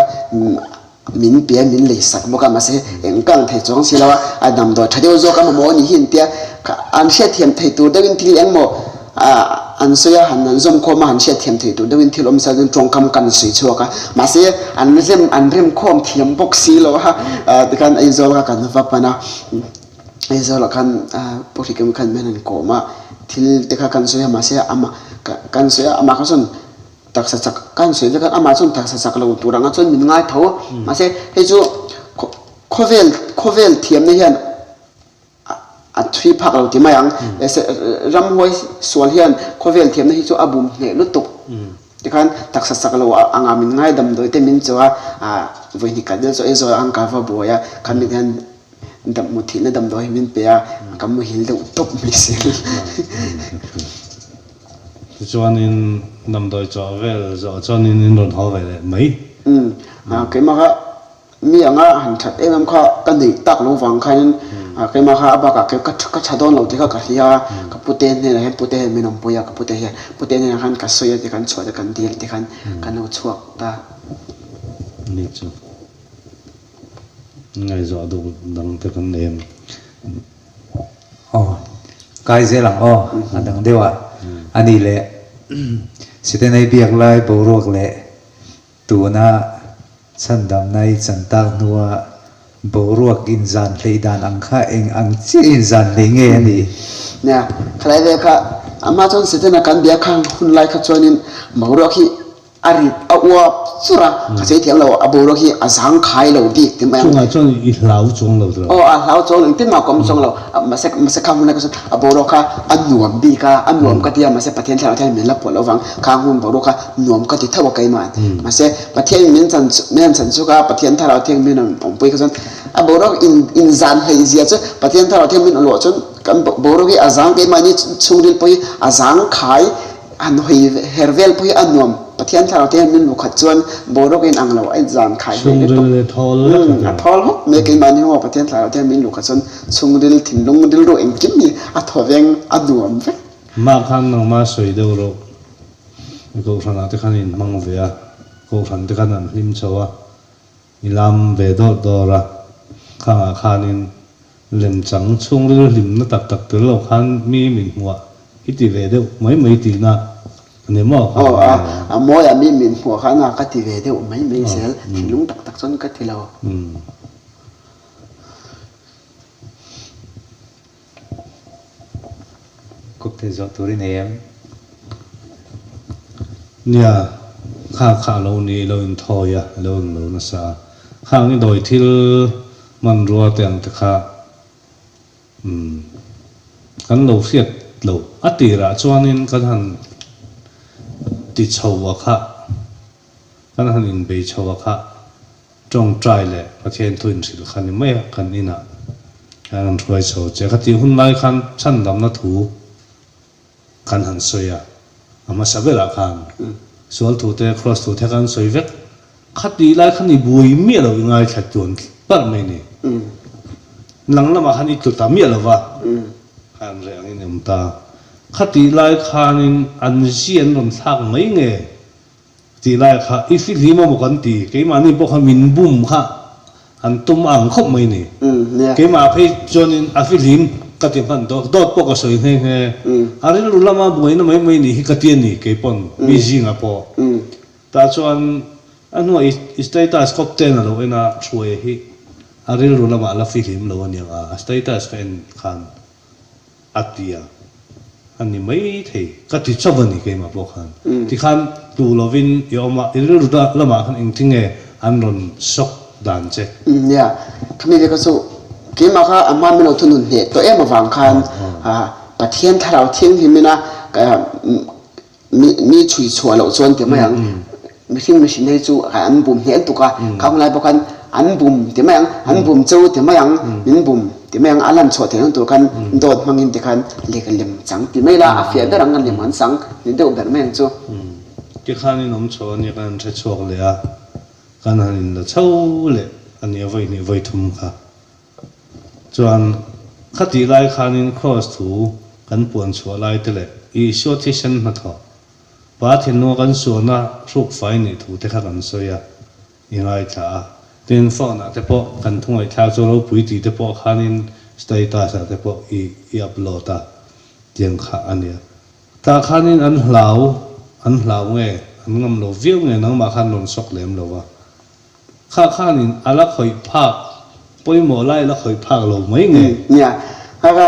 C: min pe a min lei sak bawk a, mahse eng kang thei chuang si lo a, a damdawi tha deuh zawk a mamawh a nih hi an tia, an hriatthiam thei tur deuhin thil eng maw An sawi a, han an zawm khawm a, han hriat thiam theih tur deuhin thil awm sel chuan tawngkam kan sawi chhuak a, mahse an rem an rem khawm thiam bawk si lo a, tikhan Aizawl kha kan va pan a, Aizawl ah khan Pu Hrikem khan min han kawm a, thil te kha kan sawi a, mahse amah kan sawi a, amah kha chuan taksa chak kan sawi vek a, amah chuan taksa chak lo tur anga chuan min ngai tho, mahse hei chu khawvel khawvel thiamna hian A thui phak lo ti mai ang. Ramhuai sual hian khawvel thiamna hi chu a bum hneh lutuk. Tikhan taksa sak lo anga min ngai damdawi te min chaw a, vawihnih khat vel chu Aizawl ang ka va buai a, khami te hian dam muthilhna damdawi hi min pe a, ka muhil deuh tawp mai si.
B: Tichuanin damdawi chawh vel zawh chuanin in rawn haw ve leh mai.
C: Keimah kha Mi anga han that em em kha ka neih tak lo vang khanin keimah kha a bakah ka ka tha dawn lo tih kha ka hria a, ka pute hnenah hian pute hian min awmpui a, ka pute hian pute hnenah khan ka sawi a tikhan chhuah te kan dil tikhan kan lo chhuak ta.
B: Ni chu ngaihzawh duh dang te kan nei em?
D: Aw, kai zel ang aw, a dang deuh a, a nih leh Sitenei biak lai boruak leh Tuna chhandamna i chan tak hnua boruak inzan hleih dan ang kha eng ang chiah inzan hlei nge a nih?
C: Nia, khalai ve kha amah chuan Setana kan bia kha hun lai kha chuanin boruak hi a rit a uap chur a, ka sawi thiam lo, a boruak hi a zang khai lo bik ti mai ang.
B: Chungah chuan i hlau chuang lo tawh.
C: Aw, a hlau chuang lo, engtin mah ka awm chuang lo, mahse mahse khang hun lai kha chuan a boruak kha a nuam bik a, a nuam ka ti a, mahse Pathian thlarau hian min la pawlh lo vang, khang hun boruak kha Nuam ka ti tho a keimah. Mahse, Pathian min chan min han chan chuk a, Pathian Thlarau Thiang min rawn awmpui kha chuan a boruak in in zan hleih zia chu Pathian Thlarau Thiang min awlawh chuan kan boruak hi a zang keimahni chhungril pawh hi a zang khai han hawi her vel pawh hi a nuam. Pathian Thlarau Thiang min lukhat chuan boruak in ang lo a in zan khai hlei lutuk.
B: Chhungril a thawl lek
C: a thawl hawk mai keimahni ho Pathian Thlarau Thiang min lukhat chuan chhungril thinlung rilru engkim hi a thawveng a nuam vek.
B: Mah khan nangmah sawi deuh rawh. Kohhranah te khan in hmang ve a, Kohhran te khan an hlim chho a, i lam ve dawr dawr a, khangah khanin lemchang chhungril hlimna tak tak tel lo khan mi min hmuah i ti ve deuh mai mai tihna a ni maw kha?
C: Aw a, a mawiah mi min hmuah khan a ka ti ve deuh mai mai zel, thinlung tak tak chuan ka ti lo.
D: Kawp thei zawh tur i nei em?
B: Nia, kha kha a lo ni, i lo inthawi a, i lo englo nasa a. Khang i dawi thil hmanrua te ang te kha umm kan lo hriat loh a tirah chuanin kan han ti chho a kha, kan han inbei chho a kha. Tawngtai leh Pathian thu inhrilh kha ni mai a, kan inah khan an hruai chho che. Kha tih hun lai khan chhandamna thu kan han sawi a, a hmasa berah khan sual thu te, kraws thu te kha an sawi vek. Kha tih lai khan i buai miah lo, i ngaithla tluan parh mai ni. Nang lamah khan i tlu ta miah lo va, khan reh angin i awm ta. Kha tih lai khanin an zi an rawn thlak mai nge? Tih lai kha i fihlim a maw kan ti, keimahni pawh kha min bum kha an tum a ang khawp mai ni. Keimah phei chuanin a fihlim ka ti hman dawt dawt pawh ka sawi nghe nghe. A rilru lama buaina mai mai nih hi ka ti a ni keipawn mi zingah pawh. Tah chuan a hnuah i status kawp ten a lo en a, Hruaia hi a rilru lamah a la fihlim lo aniang a, a status ka en khan. A ti a, a ni mai thei. Ka ti chauh a ni keimah pawh khan. Tikhan tlu lovin i awm a, i rilru lamah khan engtinge an rawn shock dan che?
C: Nia, khami ve kha chu keimah kha a hma min lo thunun hneh tawh em avang khan Pathian thlarau thianghlim ina Mi mi chhui chhuah loh chuan ti mai ang. Mihring mihring hei chu an bum hnel tuk a, kha hun lai pawh khan an bum ti mai ang, an bum cheu ti mai ang, min bum ti mai ang, a lan chhuah theih ang tur khan dawt hmangin ti khan lehkha lem chang ti mai la, a fiah ber ang kan lem an chang ni deuh ber mai ang chu.
B: Tikhan in awm chho a nia kan han hre chhuak leh a, kan han in la chho leh a nia vawi hnih vawi thum kha. Chuan khatih lai khanin Kraws thu kan puan chhuah lai te leh Isua thisen hnathawh, Pa thinlunga kan sualna hrukfai nih thu te kha kan sawi a, i ngaithla a. Tin, phone ah te pawh kan thu ngaihthlak chu ropui tih te pawh khanin status ah te pawh i i upload a, tiang kha a nia. Tah khanin an hlau, an hlau nge, an ngam lo viau nge nangmah khan rawn sawk lem lo va. Kha khanin a la khawih phak, pawimawh lai a la khawih phak lo mai nge?
C: Nia, kha kha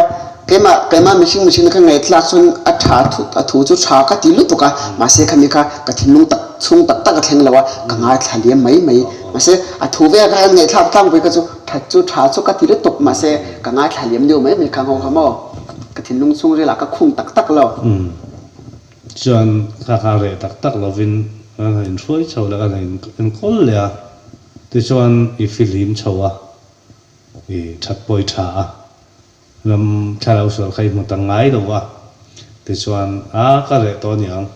C: keimah keimah mihring mihring kha ngaihthlak chuan a tha thut a thu chu tha ka ti lutuk a, mahse khami kha ka thinlung tak chhung tak tak a thleng lo a, ka ngaithla liam mai mai. Mahse a thu vel kha hian ngaihthlak tlangpui kha chu that chu tha chu ka ti lutuk mahse ka ngaithla liam deuh mai mai kha ho kha maw ka thinlung chhungril ah ka khung tak tak lo.
B: Chuan kha kha reh tak tak lovin kan han inhruai chho leh kan han enkawl leh a, tichuan i fihlim chho a, i that pawi tha a, ram thlarau sual kha i hmu ta ngai lo va, tichuan a ka reh tawh aniang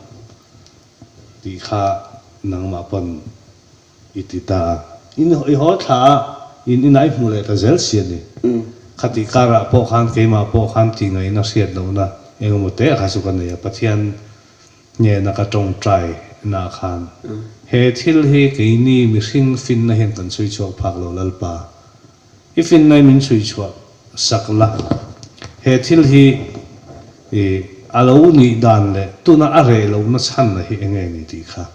B: tih kha nangmah pawn I ti ta a. In i haw thla a, in inah i hmuh leh ta zel si a ni. Khatih karah pawh khan keimah pawh khan tihngaihin a hriat lohna eng emaw te kha chu ka nei a, Pathian hnena ka tawngtai naah khan he thil hi keini mihring finna hian kan chhui chhuak phak lo Lalpa. I finna i min chhui chhuah sak la. He thil hi i a lo nih dan leh tuna a reh lohna chhanna hi eng nge ni tih kha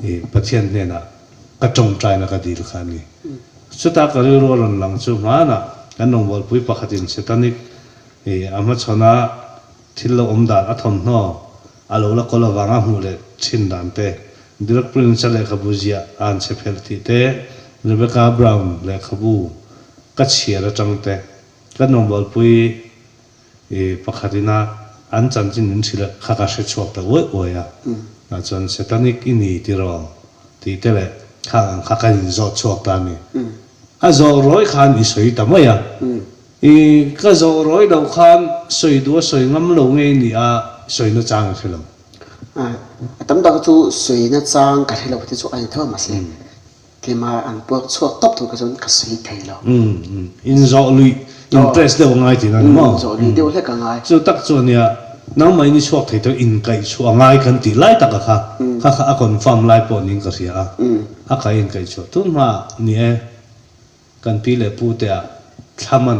B: I Pathian hnenah ka tawngtaina ka dil kha a ni. Chutah ka rilru a rawn lang chu hmanah kan rawngbawlpui pakhatin Setanic i a hmachhawna thil lo awm dan a thawmhnaw a lo la kawl avanga hmuh leh thin dan te, Derek Prince-a lehkhabu ziah a an chhe phelh tih te, Rebecca Brown lehkhabu ka chhiar atang te, kan rawngbawlpui I pakhat ina an chanchin min hrilh kha ka hre chhuak ta uai uai a, tah chuan Satanic i ni tiraw tih te leh khang ang kha kan inzawt chhuak ta a ni. A zawh rawi khan i sawi ta mai a, i ka zawh rawi loh khan sawi duh a sawi ngam lo nge i nih a sawi na chang i hre lo.
C: A tam tak chu sawi na chang ka hre lo te chu a ni tho a mahse Tlema an puak chhuak tawp tur kha chuan ka sawi thei lo.
B: Umm in zawh luih in press deuh a ngai tih na ni maw?
C: Zawh luih deuh hlek a ngai.
B: Chu tak chu ania nangmah in i chhuak thei tawh inkaih chhuah a ngai kan tih lai tak a kha kha kha a confirm lai pawh niin ka hria a a kai inkaih chhuah tun hma ni e kan pi leh pu te ah thla man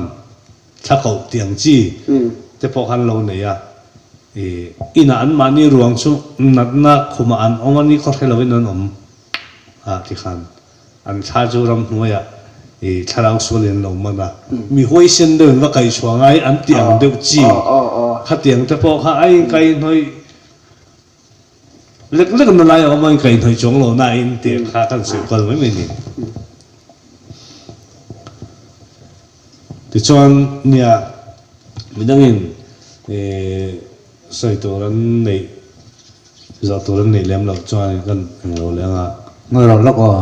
B: thla koh tih ang chi te pawh khan lo nei a i inah an mahni ruang chu natna khumah an awm a ni khaw hre lovin an awm. Ah tikhan an thla chu ramhnuaiah i thlarau sualin an lo man a, mi huaisen deuh in va kaihchhuah ngai an tih ang deuh chi khatiang te pawh kha a inkaihhnawih lek lek na lai a awm a, inkaihhnawih chuang lo na in tih kha kan sawi kual mai mai a ni. Tichuan nia midangin i sawi tur an neih Zawh tur an neih lem loh chuan kan eng lo leng a.
D: Ngawi rawh lawk aw,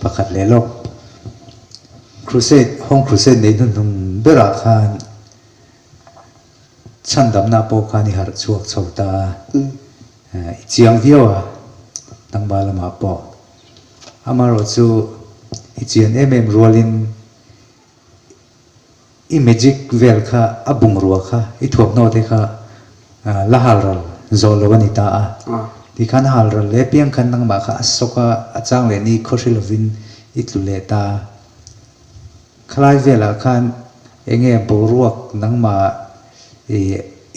D: pakhat leh lawk. Crusade, Home Crusade neih hnuhnung berah khan chhandamna pawh khan i harh chhuak chho ta a, i chiang viau a, nangmah lamah pawh. Amaherawhchu i chian em em rualin I magic vel kha a bungrua kha i thuamhnaw te kha la hal ral zawh lo a ni ta a. Tikhan hal ral leh piang khan nangmah kha a sawk a, a chang leh ni khaw hre lovin i tlu leh ta. Khalai velah khan enge boruak nangmah i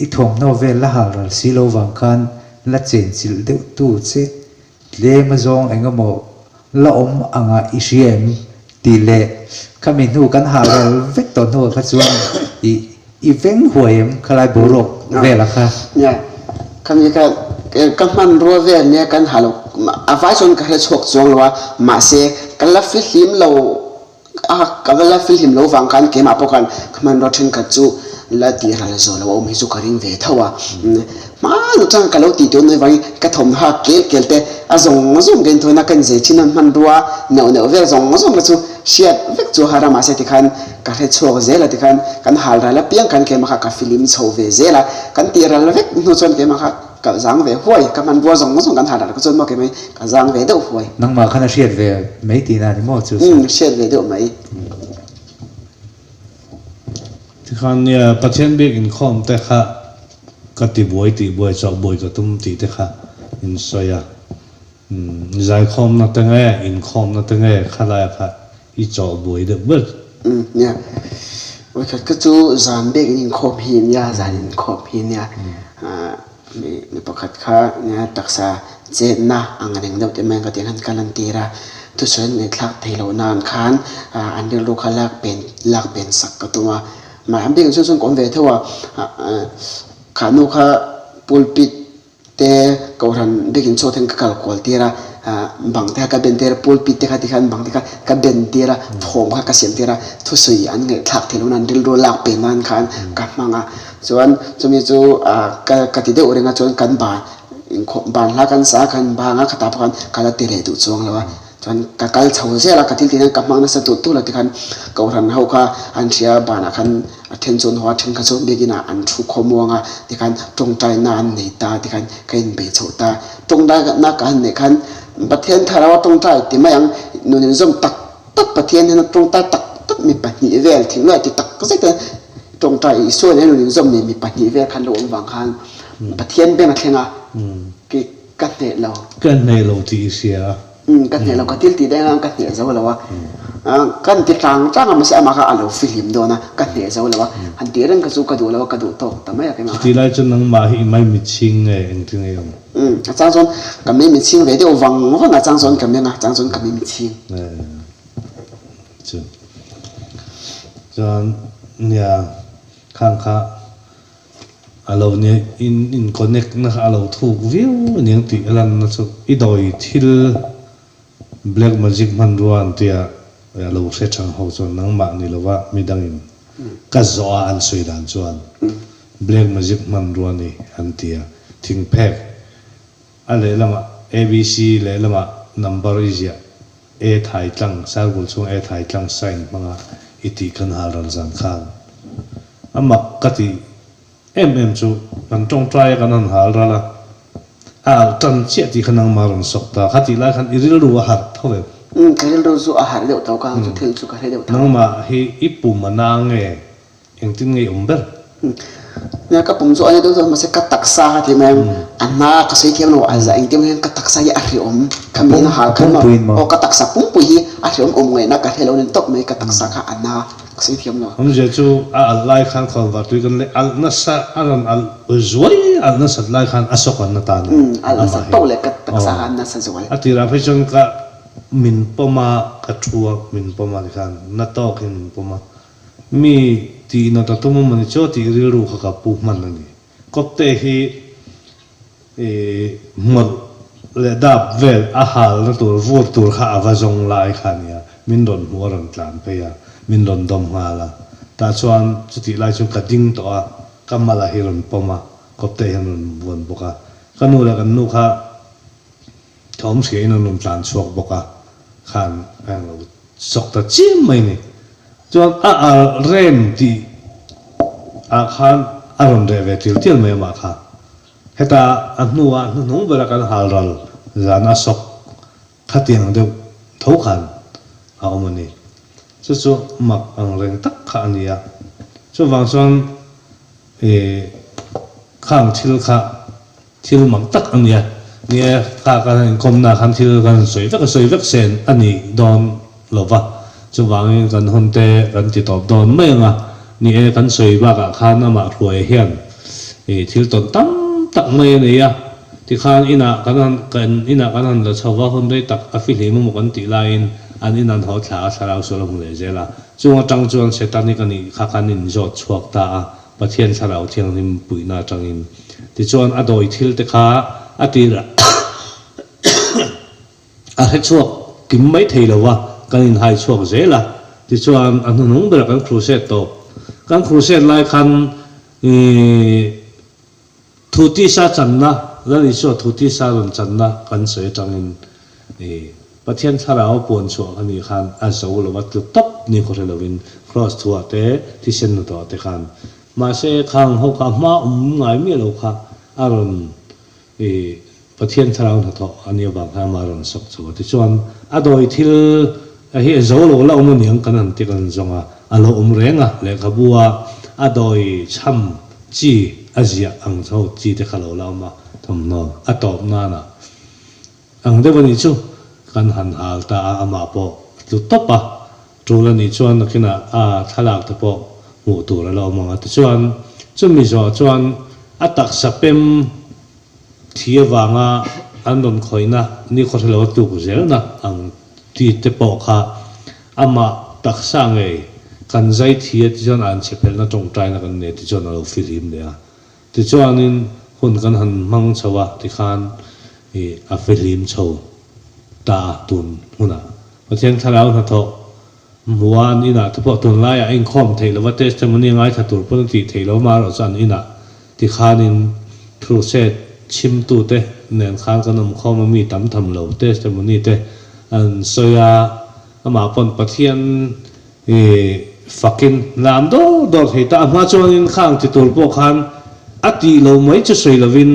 D: i thuamhnaw vel la hal ral si lo vang khan la chenchilh deuh tu che Tlem a zawng eng emaw la awm anga i hria em? tih leh khami hnu kan hah ral vek tawh hnuah kha chuan i i veng huai em khalai boruak velah kha?
C: Nia, khami kha ka hmanrua vel nia kan hah lo, a vai chuan ka hre chhuak chuang lo a, mahse ka la fihlim lo. A ka va la fihlim lo vang khan keimah pawh khan ka hmanrua thenkhat chu la tih ral zawh lo a awm hi chu ka ring ve tho a. Hmaan atang ka lo tih tun avangin ka thawmhnaw hak kel kel te a zawng zawng ka inthawn a, ka inzei thin a hmanrua neuh neuh vel zawng zawng te chu hriat vek chu a har a mahse tikhan ka hre chhuak zel a tikhan kan hal ral apiang khan keimah kha ka fihlim chho ve zel a, kan tih ral vek hnu chuan keimah kha Ka zang ve huai, ka hmanrua zawng zawng kan harh ka chuan maw kei mai ka zang ve deuh huai.
D: Nangmah khan a hriat ve mai tihna a ni maw chu?
C: Umm, hriat ve deuh mai.
B: Tikhan nia Pathian biak inkhawm te kha ka ti buai tih buai chawh buai ka tum tih te kha in sawi a. Umm, zaikhawmna te nge inkhawmna te nge khalai kha i chawh buai deuh ber.
C: Umm, nia. Vawikhat ka chu zan bek in inkhawm hi nia, zan inkhawm hi nia. Mi mi pakhat kha nia taksa chetna ang reng deuh te mai ka tih khan ka lantir a, thusawi an ngaihthlak thei loh nan khan an rilru kha lak pen lak pen sak ka tum a. Mah an bik ang chuan chuan ka awm ve tho a, kha nu kha pulpit te kohhran biakin chhuak ten ka kal kual tir a, bang te kha ka ben tir a, pulpit te kha tikhan bang te kha ka ben tir a, thawm kha ka siam tir a, thusawi an ngaihthlak theih loh nan rilru lak pe nan khan ka hmang a, chuan chumi chu ka ka ti deuh reng a chuan kan ban inkhawm ban hla kan sa khan bang a khatah pawh khan ka la ti leh duh chuang lo a. Chuan ka kal chho zel a, ka thil tih hian ka hmang nasa tulh tulh a tikhan Kohhran ho kha an hria a, banah khan a then chu an haw a, then kha chu biakinn ah an thu khawmuang a, tikhan tawngtaina an nei ta tikhan ka inbei chho ta. Tawngtaina ka han neih khan Pathian thlarau a tawngtai ti mai ang, nun inzawm tak tak Pathian hian a tawngtai tak tak mi pahnih vel thinglai ti tak zet a tawngtai Isua nen nun inzawm nei mi pahnih vel khan lo awm vang khan Pathian beng a thleng a, Ka hneh lo.
B: Ka hneh lo tih i hria a.
C: Umm ka hneh lo, ka thil tih daih ang ka hneh zo lo a. Kan ti tlang tlang a mahse amah kha a lo fihlim dawn a, ka hneh zo lo a. Han tih reng kha chu ka duh lo a, ka duh tawk ta mai a keimah kha.
B: Chutih lai chuan nangmah hi i maimi chhing nge engtin nge i awm?
C: Umm a chang chuan ka maimi chhing ve deuh vang vang a, a chang chuan ka meng a, a chang chuan ka maimi chhing.
B: Chu chuan nia khang kha. A lo nia in in connect na kha a lo thuk viau aniang tih a lanna chu i dawi thil black magic hmanrua an tia a lo hre thang ho chuan nangmah ni lova midangin ka zawh a an sawi dan chuan black magic hmanrua ni an tia thingphek a lehlamah abc lehlamah number i ziah A thai tlang, circle chhung A thai tlang sign hmanga i tih kan hal ral zan khan a mak ka tih em em chu kan tawngtai a kan han hal ral a, a alh tan chiah tih kha nangmah rawn sawk ta kha tih lai khan i rilru a harh tho em?
C: Umm ka rilru chu a harh deuh tho ka chu thil chu ka hre deuh tho.
B: Nangmah hi i pum a na nge Engtin nge i awm ber?
C: Nia ka pum chu a ni deuh deuh mahse ka taksa kha ti mai ang a hna ka sawi thiam lo a za engtin hian ka taksa hi a hreawm kha mi in a hal khan maw aw ka taksa pumpui hi a hreawm awm ngaihna ka hre lo nen tawp mai ka taksa kha a na ka sawi thiam lo.
B: Awmzia chu a alh lai khan khawn var tui kan leh alh nasa a rawn alh zuai alh nasat lai khan a sawk an na ta ni
C: alh nasat poh leh ka taksa kha a nasa zual.
B: A tirah phei chuan ka min pawm a ka thu a min pawm a tikhan na tawkin min pawm a Mi tih nat a tum a ni chu tih rilru kha ka pu hman a ni. Kawpte hi hmawlh leh dap vel a halna tur vur tur kha a va zawng lai kha a nia, min rawn hmuh a rawn tlan phei a, min rawn dawm nghal a. Tah chuan chutih lai chuan ka ding tawh a, ka mala hi rawn pawm a, kawpte hian rawn vuan bawk a. Ka nu leh kan nu kha thawm hriain an rawn tlan chhuak bawk a, khan a englo Sawk ta chiam mai ni. Chuan a al rem tih ah khan a rawn reh ve tial tial mai amah kha. Heta a hnuah hnuhnung bera kan hal ral zan a sawk khatiang deuh tho khan a awm a ni. Chu chu mak ang reng tak kha a ni a. Chuvang chuan ih khang thil kha Thil mak tak a nia. Ni e, kha kan han inkawmna khan thil kan han sawi vek a, sawi vek sen a ni dawn lo va, chuvangin kan hun te kan ti tawp dawn mai ang a. Ni e, kan sawi bakah khan amah hruai hian ih thil tawn tam tak mai a nei a, tikhan inah kan han kan inah kan han la chho va, hun rei tak a fihlim emaw kan tih laiin an in an haw thla a, thlarau sual a hmu leh zel a. Chung atang chuan Setanic a nih kha kan inzawt chhuak ta a. Pathian Thlarau Thianghlim puihna atangin. Tichuan a dawi thil te kha a tirah a hre chhuak kim mai thei lo va, kan inhai chhuak zel a. Tichuan a hnuhnung berah kan crusade tawp. Kan crusade lai khan ih thu tisa channa, Lal Isua thu tisa rawn channa kan sawi atangin ih Pathian Thlarau a puan chhuah kha ni khan a zo lo a tlu tawp ni khaw hre lovin Kraws thuah te thisen hnathawh te khan mahse khang ho kha a hma awm ngai miah lo kha a rawn i Pathian Thlarau hnathawh a nih avang khan amah a rawn sawk chho a tichuan a dawi thil a hi a zo lo la awm aniang kan han ti kan zawng a a lo awm reng a lehkhabu a a dawi chham chi a ziah ang chho chi te kha lo la awm a thawmhnaw a tawp nana Ang deuh a nih chu, kan han hal ta a, amah pawh a tlu tawp a, tul a nih chuan nakinah a thlalak te pawh hmuh tur a la awm ang a tichuan chumi zawh chuan a taksa pem thi avanga an rawn khawihna nikhaw hrelo a tluk zelna ang ti te pawh kha amah taksa ngei kan zai thi a tichuan an chhe phelhna tawngtaina kan nei tichuan a lo fihlim leh a. Tichuanin hun kan han hmang chho a tikhan ih a fihlim chho ta a tun hunah. Pathian thlarau hnathawh hmuh a an inah te pawh tunlaiah a inkhawm theih lova testimony ngaithla tur pawn a tih theih lo amaherawh chu an inah tikhanin crusade chhimtute nen khan kan awmkhawm a mi tam tham lo testimony te an sawi a amah pawn Pathian I fakin lam dawr dawr thei ta. A hma chuanin khang ti tur pawh khan a tih lo mai chu sawi lovin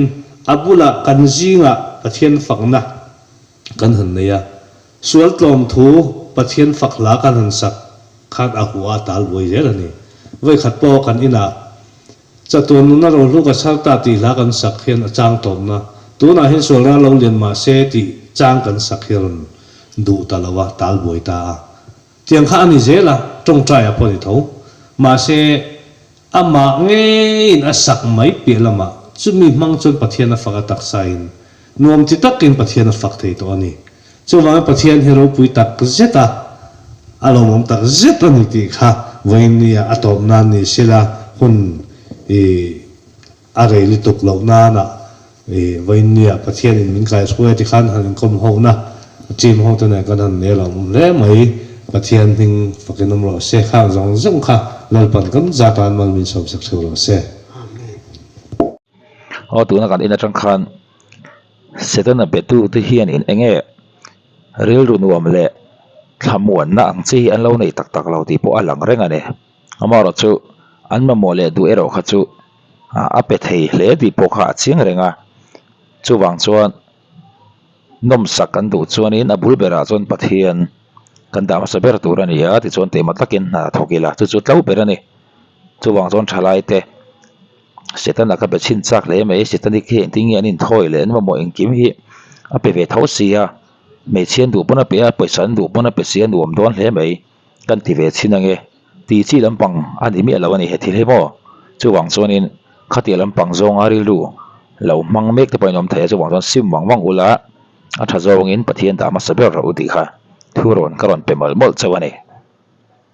B: a bulah kan zingah Pathian fakna kan han nei a. Sual tlawm thu Pathian fak hla kan han sak khan a huah a tal buai zel a ni. Vawikhat pawh kan inah chatuan nuna rohlu ka chhar ta tih hla kan sak hian a chang tawmna. Tunah hian sual ral lo lian mah se tih chang kan sak hi a rawn duh ta lo a, tal buai ta a. Tiang kha a ni zel a, tawngtai a pawh ni tho. Mahse, amah ngeiin a sak mai piah lamah chumi hmang chuan Pathian a fak a taksain nuam ti takin Pathian a fak thei tawh a ni. Chuvangin Pathian hi ropui tak zet a, a lawmawm tak zet a ni tih kha vawiin nia a tawp nan ni sela hun i A rei lutuk loh nana i vawiinnia Pathianin min kaihruai a ti khan han inkawm hona team ho te nen kan han nel a awm hle mai. Pathian hming fakin awm rawh se. Khang zawng zawng kha Lalpan kan zat a an mal min sawmsak theuh rawh se.
C: Amen.
A: Aw tuna kan in atang khan Setana betu te hian in enge rilru nuam leh thlamuanna ang chi hi an lo nei tak tak lo tih pawh a lang reng a ni. Amaherawhchu an mamawh leh duh erawh kha chu a pe thei hle tih pawh kha a chiang reng a, chuvang chuan nawmsak kan duh chuanin a bul berah chuan Pathian kan dah hmasa ber tur a ni a tichuan keimah takin hna thawk ila chu chu tlo ber a ni. Chuvang chuan thalai te Setana kha be chhin chak hle mai Setanic hi engtin nge an inthawi leh an mamawh engkim hi a pe ve tho si a, hmeichhia an duh pawn a pe a, pawisa an duh pawn a pe si a nuam dawn hle mai. Kan ti ve chhin ange, ti chi lampang a ni miah lo a ni he thil hi maw? Chuvang chuanin khatia lampang zawnga rilru lo hmang mek te pawhin awm thei a, chuvang chuan sim vang vang ula a tha zawngin Pathian dah hmasa ber rawh u tih kha thu rawn ka rawn pe mawlh mawlh chauh a ni.